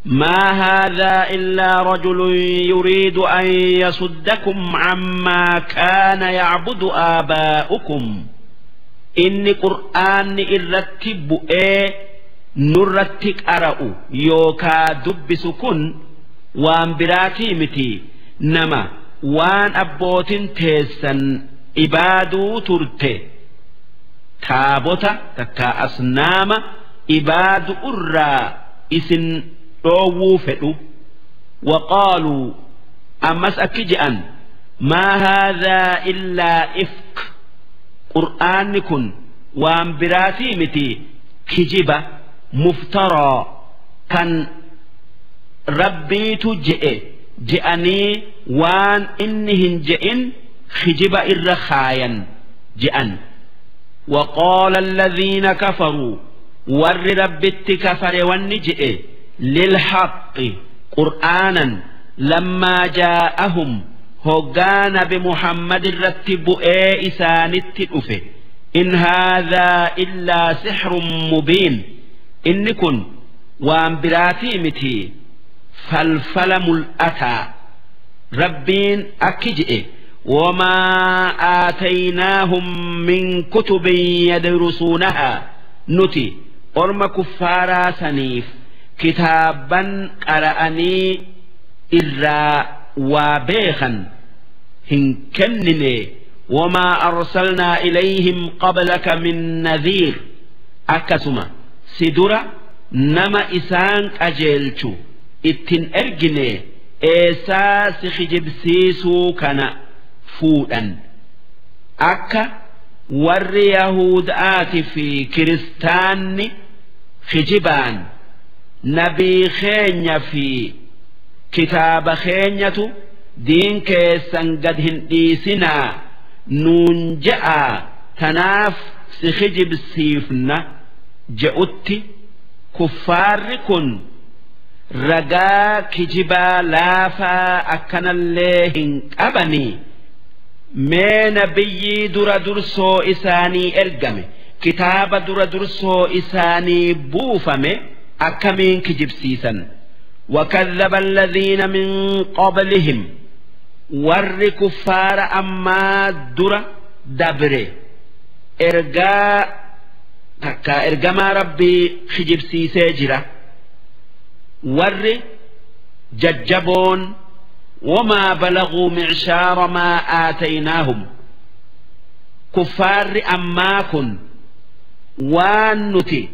S2: ما هذا إلا رجل يريد أن يصدكم عما كان يعبد آباؤكم. Inni qur'aanni irratti bu'ee nurratti qara'u yookaa dubbisu kun waan biraatii miti, nama waan abbootin teessan ibaaduu turte, taabota takka asnaama ibaadu irraa isin dhoowwuu fedhu. وقالوا, ammas akki je'an, ما هذا إلا إفك, qur'aanni kun waan biraatii miti, kijiba مفترى kan Rabbiitu je'e je'anii waan inni hin je'in kijiba irra kaayan je'an. وقال الذين كفروا, ور ربت كفر والنجئ, للحق قرآنا لما جاءهم, hoggaa nabi Muhammad irratti bu'ee isaanitti dhufe, إن هذا إلا سحر مبين, inni kun waan biraatii miti, falfala mul'ataa. Rabbiin akki je'e, وما آتيناهم من كتب يدرسونها, nuti orma kuffaaraa saniif kitaabban qara'anii irraa waa beekan hin kennine. وما أرسلنا إليهم قبلك من نذير, akkasuma si dura nama isaan qajeelchu ittin ergine. Eessaa si kijibsiisuu kana fuudhan? Akka warri Yahudaati fi Kiristaanni kijibaan nabii keenya fi kitaaba keenyatu diin keessan gad hin dhiisinaa nuun je'aa, tanaaf si kijibsiifna je'utti, kuffaarri kun ragaa kijibaa laafaa akkanallee hin qabanii. Mee nabiyyii dura dursoo isaanii ergame, kitaaba dura dursoo isaanii buufame akkamiin kijibsiisan? وكذب الذين من قبلهم, warri kuffaara ammaa dura dabre ergaa Takkaa ergamaa Rabbii kijibsiisee jira. Warri jajjaboon wamaa balaguu micshaara maa aataynaahum, kuffaarri ammaa kun waan nuti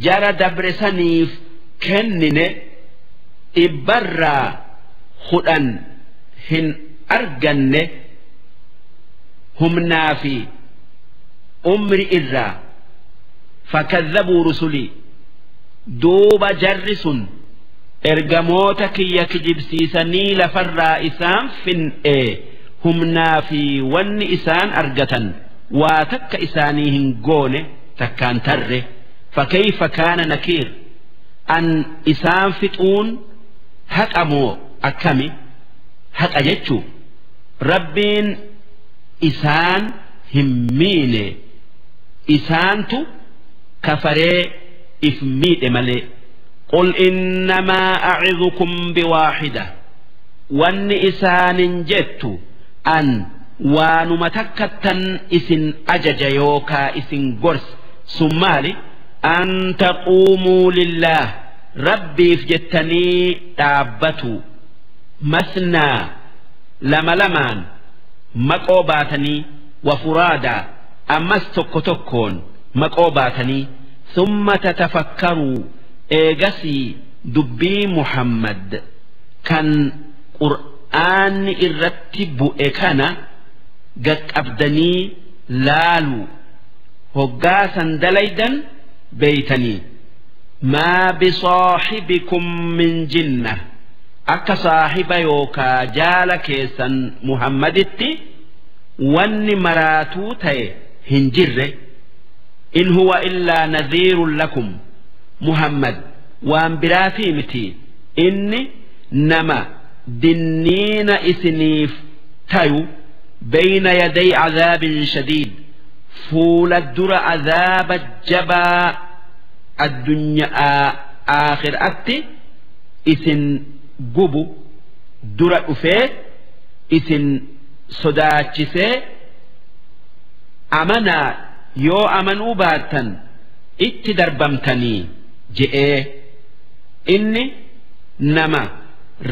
S2: jara dabre saniif kennine 10% hin arganne humnaa fi umri irraa. Fakadhabuu rusulii, duuba jarri sun ergamoota kiyya kijibsiisanii lafarraa isaan fin'ee humnaa fi wanni isaan argatan waa takka isaanii hin goone takkaan tarre. Fakayfa kaana nakiir, an isaan fixuun haqa moo akkami? Haqa jechuu Rabbiin isaan hin miine, isaantu kafaree if miidhe malee. Qul innamaa acidukum biwaaxida, wanni isaanin jettu an waanuma takkattan isin ajaja yookaa isin gorsa. Sun maali? An taquumuu lillaah, Rabbiif jettanii dhaabbatu, masnaa, lama lamaan maqoo baatanii, wafuraadaa, ammas tokko tokkoon maqoo baatanii, summa tatafakkaruu, eegasii dubbii Muhammad kan Qur'aanni irratti bu'e kana gaqqabdanii laaluu hoggaa san dalaydan beeytanii. Maa bisaaxibikum min jinna, akka saahiba yookaa jaala keessan Muhammaditti wanni maraatuu ta'e hin jirre. In huwa illaa nadhiirun lakum, Muhammad waan biraatii miti, inni nama dinniina isiniif tayu, bayna yaday cadaabin shadiid, fuula dura azaaba jabaa addunyaa aakhiraatti isin gubu dura dhufee isin sodaachisee amanaa, yoo amanuu baattan itti darbamtanii je'ee. Inni nama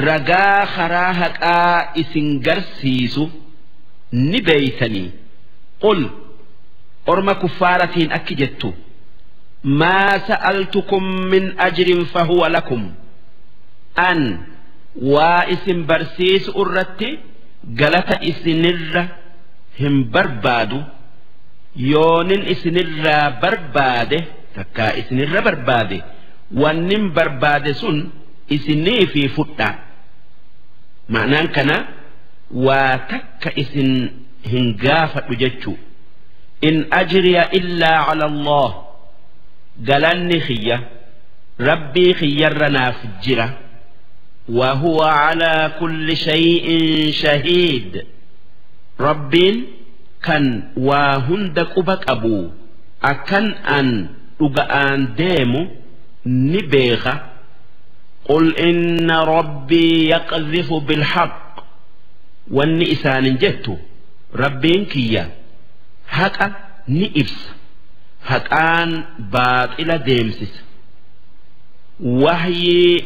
S2: ragaa karaa haqaa isin garsiisu ni beeytanii. Qul, orma kuffaaratiin akki jettu: maa sa'altukum min ajrin fahuwa lakum, an waa isin barsiisu irratti galata isinirra hin barbaadu. Yoonin isinirraa barbaade, takkaa isinirra barbaade, wannin barbaade sun isinii fi fudha. Ma'naan kana waa takka isin hin gaafadhu jechuu. In ajriya illaa cala Allah, galanni kiyya Rabbii kiyyarra naaf jira. وهو على كل شيء شهيد، ربين كان وهند قبك أبو أكن أن أن ديمو نبيخ. قل إن ربي يقذف بالحق، واني إسان جدت ربين كيا هكا نئفس هكان باطل ديمسس وحي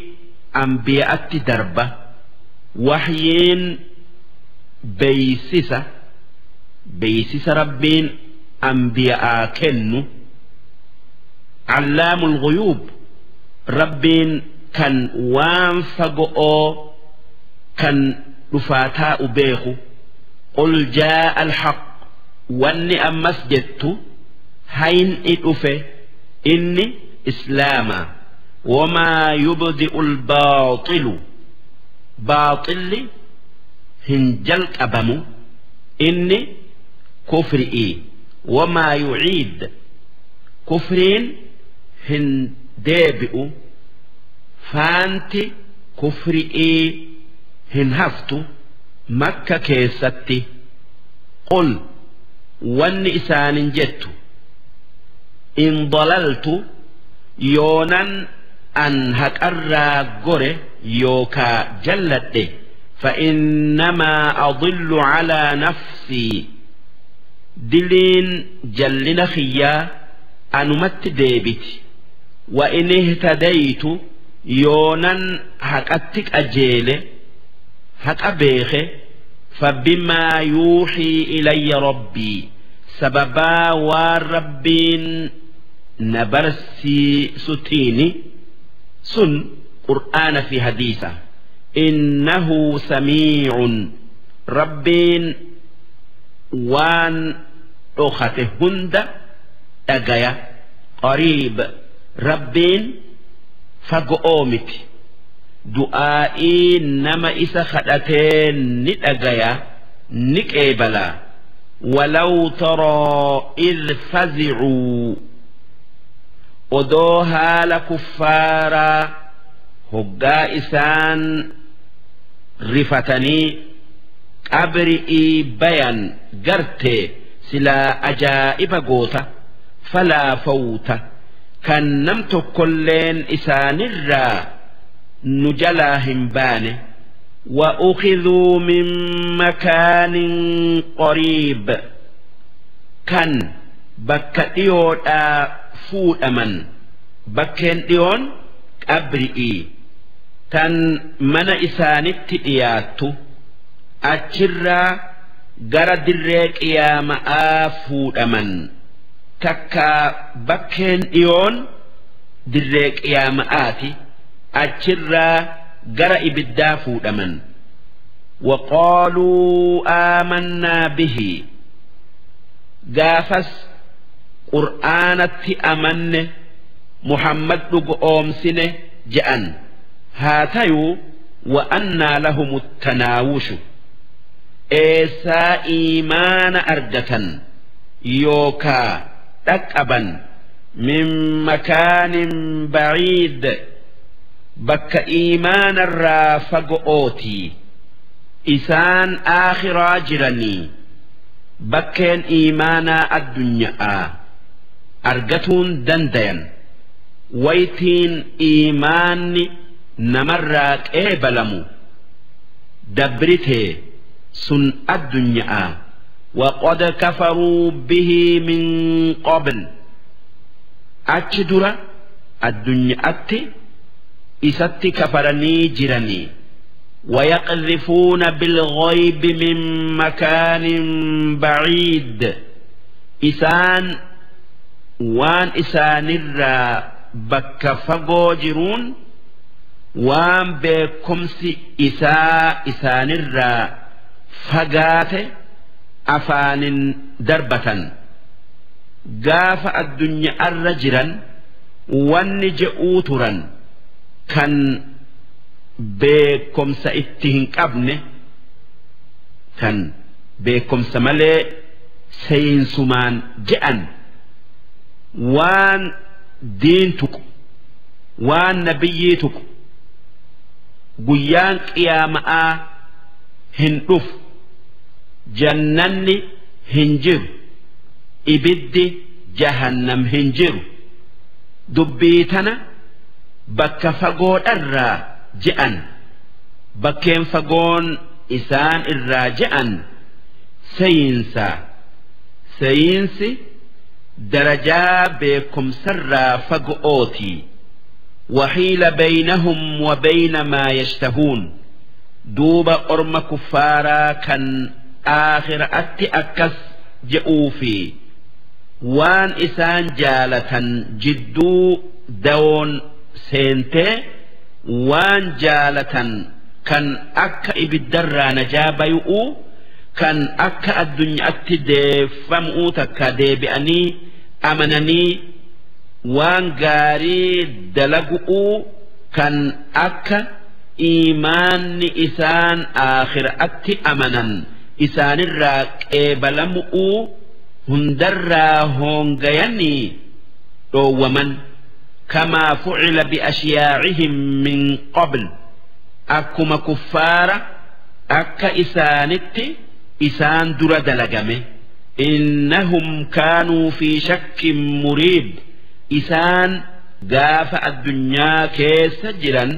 S2: أنبياء دربة وحيين بيسسة بيسس ربين أنبياء كنو علام الغيوب، ربين كان وان فقؤو كان رفاتاء بيخو. قل جاء الحق، واني أمس جدت هين إدفه إني إسلاما، وما يبدئ الباطل، باطل هنجلك أبمو إني كفرئي، وما يعيد، كفرين هندابئ فانت كفرئي هنهفتو مكة كيستي. قل، وان إسان جدت إن ضللت، يونان أن هكرا قره يوكا جلت، فإنما أضل على نفسي، دلين جلنا خيا Anumatti deebiti. Wa in ihtadaytu, yoonan haqatti qajeele, haqa beeke, fabimaa yuuxii ilayya rabbii, sababaa waan Rabbiin na barsiisutiini, sun Qur'aana fi hadiisa. Innahu samiicun, Rabbiin waan dhokate hunda dhagaya. Qariib, Rabbiin fago'oo miti, du'aa'ii nama isa kadhatee ni dhagaya, ni qeebalaa. Walaw taraa idh fazicuu, odoo haala kuffaaraa hoggaa isaan rifatanii qabri'ii bayan gartee, silaa ajaa'iba goota. Falaa fawta, kan nam tokkolleen isaanirraa nu jalaa hin baane. وأخذوا من مكان قريب، kan bakka dhiyoodhaa fuudhaman. Bakkeen dhiyoon qabri'ii tan mana isaanitti dhiyaattu, achirraa gara dirree qiyaama'aa fuudhaman. Takka bakkeen dhiyoon dirree qiyaama'aati, achirraa gara ibiddaa fuudhaman. وقالوا آمنا به، gaafas Qur'aanatti amanne, Muhammad dhugo oomsine je'an. Haa tayuu, وأنى لهم التناوش, eessaa iimaana argatan yookaa dhaqqaban? من مكان بعيد, bakka iimaanarraa fago'ootii. Isaan aakhiraa jiranii, bakkeen iimaanaa addunyaa argatuun dandayan. Waytiin iimaanni namarraa qeebalamu dabritee, sun addunyaa. وقد كفروا به من قبل, achi dura addunyaatti isatti kafaranii jiranii. ويقذفون بالغيب من مكان بعيد, isaan waan isaanirraa bakka fagoo jiruun, waan beekumsi isaa isaanirraa fagaate afaanin darbatan. Gaafa addunyaarra jiran wanni je'uu turan kan beekumsa itti hin qabne, kan beekumsa malee seensumaan je'an, waan diin tuqu, waan nabiyyii tuqu, guyyaan qiyaama'aa hin dhufu, jannanni hin jiru, ibiddi jahannam hin jiru, dubbii tana bakka fagoodharraa je'an. Bakkeen fagoon isaan irraa je'an seeyinsaa, seeyinsi darajaa beekumsarraa fago'ootii. وحيل بينهم وبين ما يشتهون, duuba orma kuffaaraa kan aakhiraatti akkas je'uu fi waan isaan jaalatan jidduu dawoon seentee, waan jaalatan kan akka ibiddarraa najaa bayu'uu, kan akka addunyaatti deeffamuu, takka deebi'anii amananii waan gaarii dalagu'uu, kan akka iimaanni isaan aakhiraatti amanan isaanirraa qeebalamu'uu hundarraa hoongayanii dhoowwaman. كما فعل بأشياعهم من قبل, akkuma kuffaara akka isaanitti isaan dura dalagame. إنهم كانوا في شك مريب, isaan gaafa addunyaa keessa jiran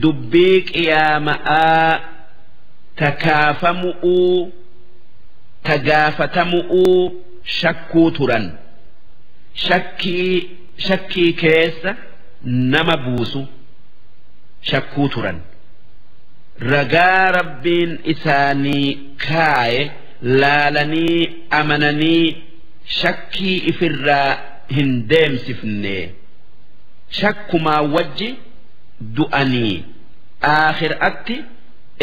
S2: dubbii qiyaama'aa takaafamu'uu, tagaafatamu'uu shakkuu turan. Shakkii keessa nama buusu shakkuu turan. Ragaa Rabbiin isaanii kaaye laalanii amananii shakkii ifirraa hin deemsifne. Shakkumaa wajji du'anii aakhiraatti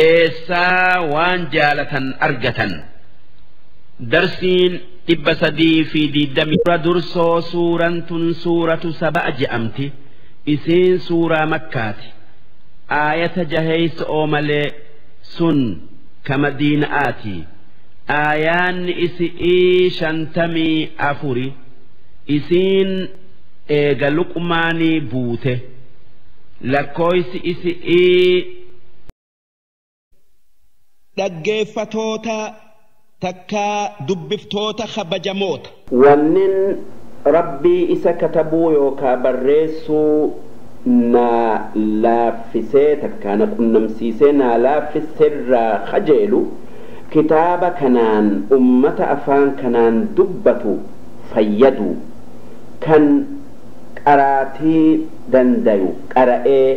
S2: eessaa waan jaalatan argatan. Darsiin 320 dursoo suuraan tun suuratu Saba'a je'amti. Isiin suuraa Makkaati. Aayata jaheeysa malee sun ka Madiina'aati. Aayaanni isi'ii 54. Isiin eega Luqmaanii buute. Lakkooysi isi'ii
S3: Dhaggeeffatoota takkaa dubbiftoota kabajamoota.
S2: Wannin Rabbii isa katabuu yookaa barreessuu naa laaffisee, takkaa na qunnamsiisee naa laaffisseerraa kajeelu kitaaba kanaan ummata afaan kanaan dubbatu fayyadu, kan qaraatii dandayu qara'ee,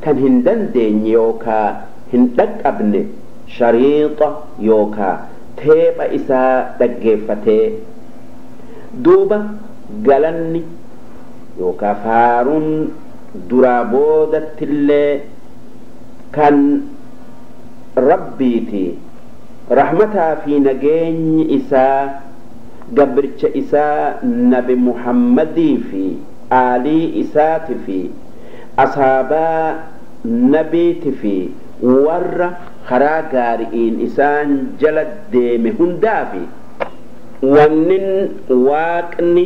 S2: kan hin dandeenye yookaa hin dhaqqabne shariixa yookaa teepha isaa dhaggeeffatee. Duuba galanni yookaa faaruun duraa boodattillee kan Rabbiiti. Rahmataa fi nageenyi isaa gabricha isaa Nabi Muhammadii fi aalii isaati fi asaabaa nabiiti fi warra karaa gaari'iin isaan jala deeme hundaafi. Wannin Waaqni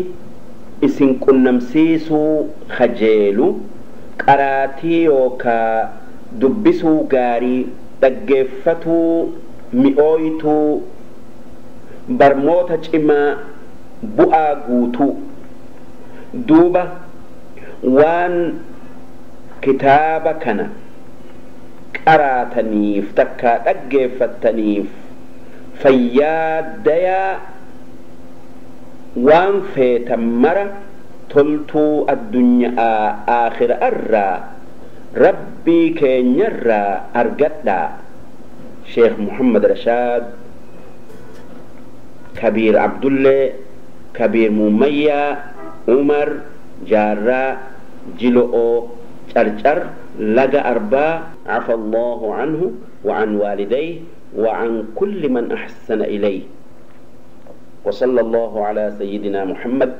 S2: isin qunnamsiisuu kajeelu qaraatii yookaa dubbisuu gaarii, dhaggeeffatuu mi'ooytuu, barmoota cimaa bu'aa guutuu. Duuba waan kitaaba kana qaraataniif takkaa dhaggeeffattaniif fayyaa dayaa, waan feetan mara toltuu addunyaa aakhira irraa Rabbii keenyarraa argadhaa. Sheekh Muhammad Rashaad Kabiir Abdullee Kabiir Muummayyaa Umar Jaarraa, Jilo'oo, Carcar, Laga Arbaa. عفى الله عنه وعن والديه وعن كل من أحسن إليه، وصلى الله على سيدنا محمد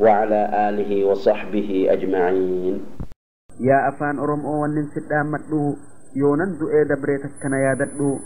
S2: وعلى آله وصحبه أجمعين.
S1: Yaa afaan Oromoo, wannin si dhaammadhu yoonan du'ee dabree takkana yaadadhu.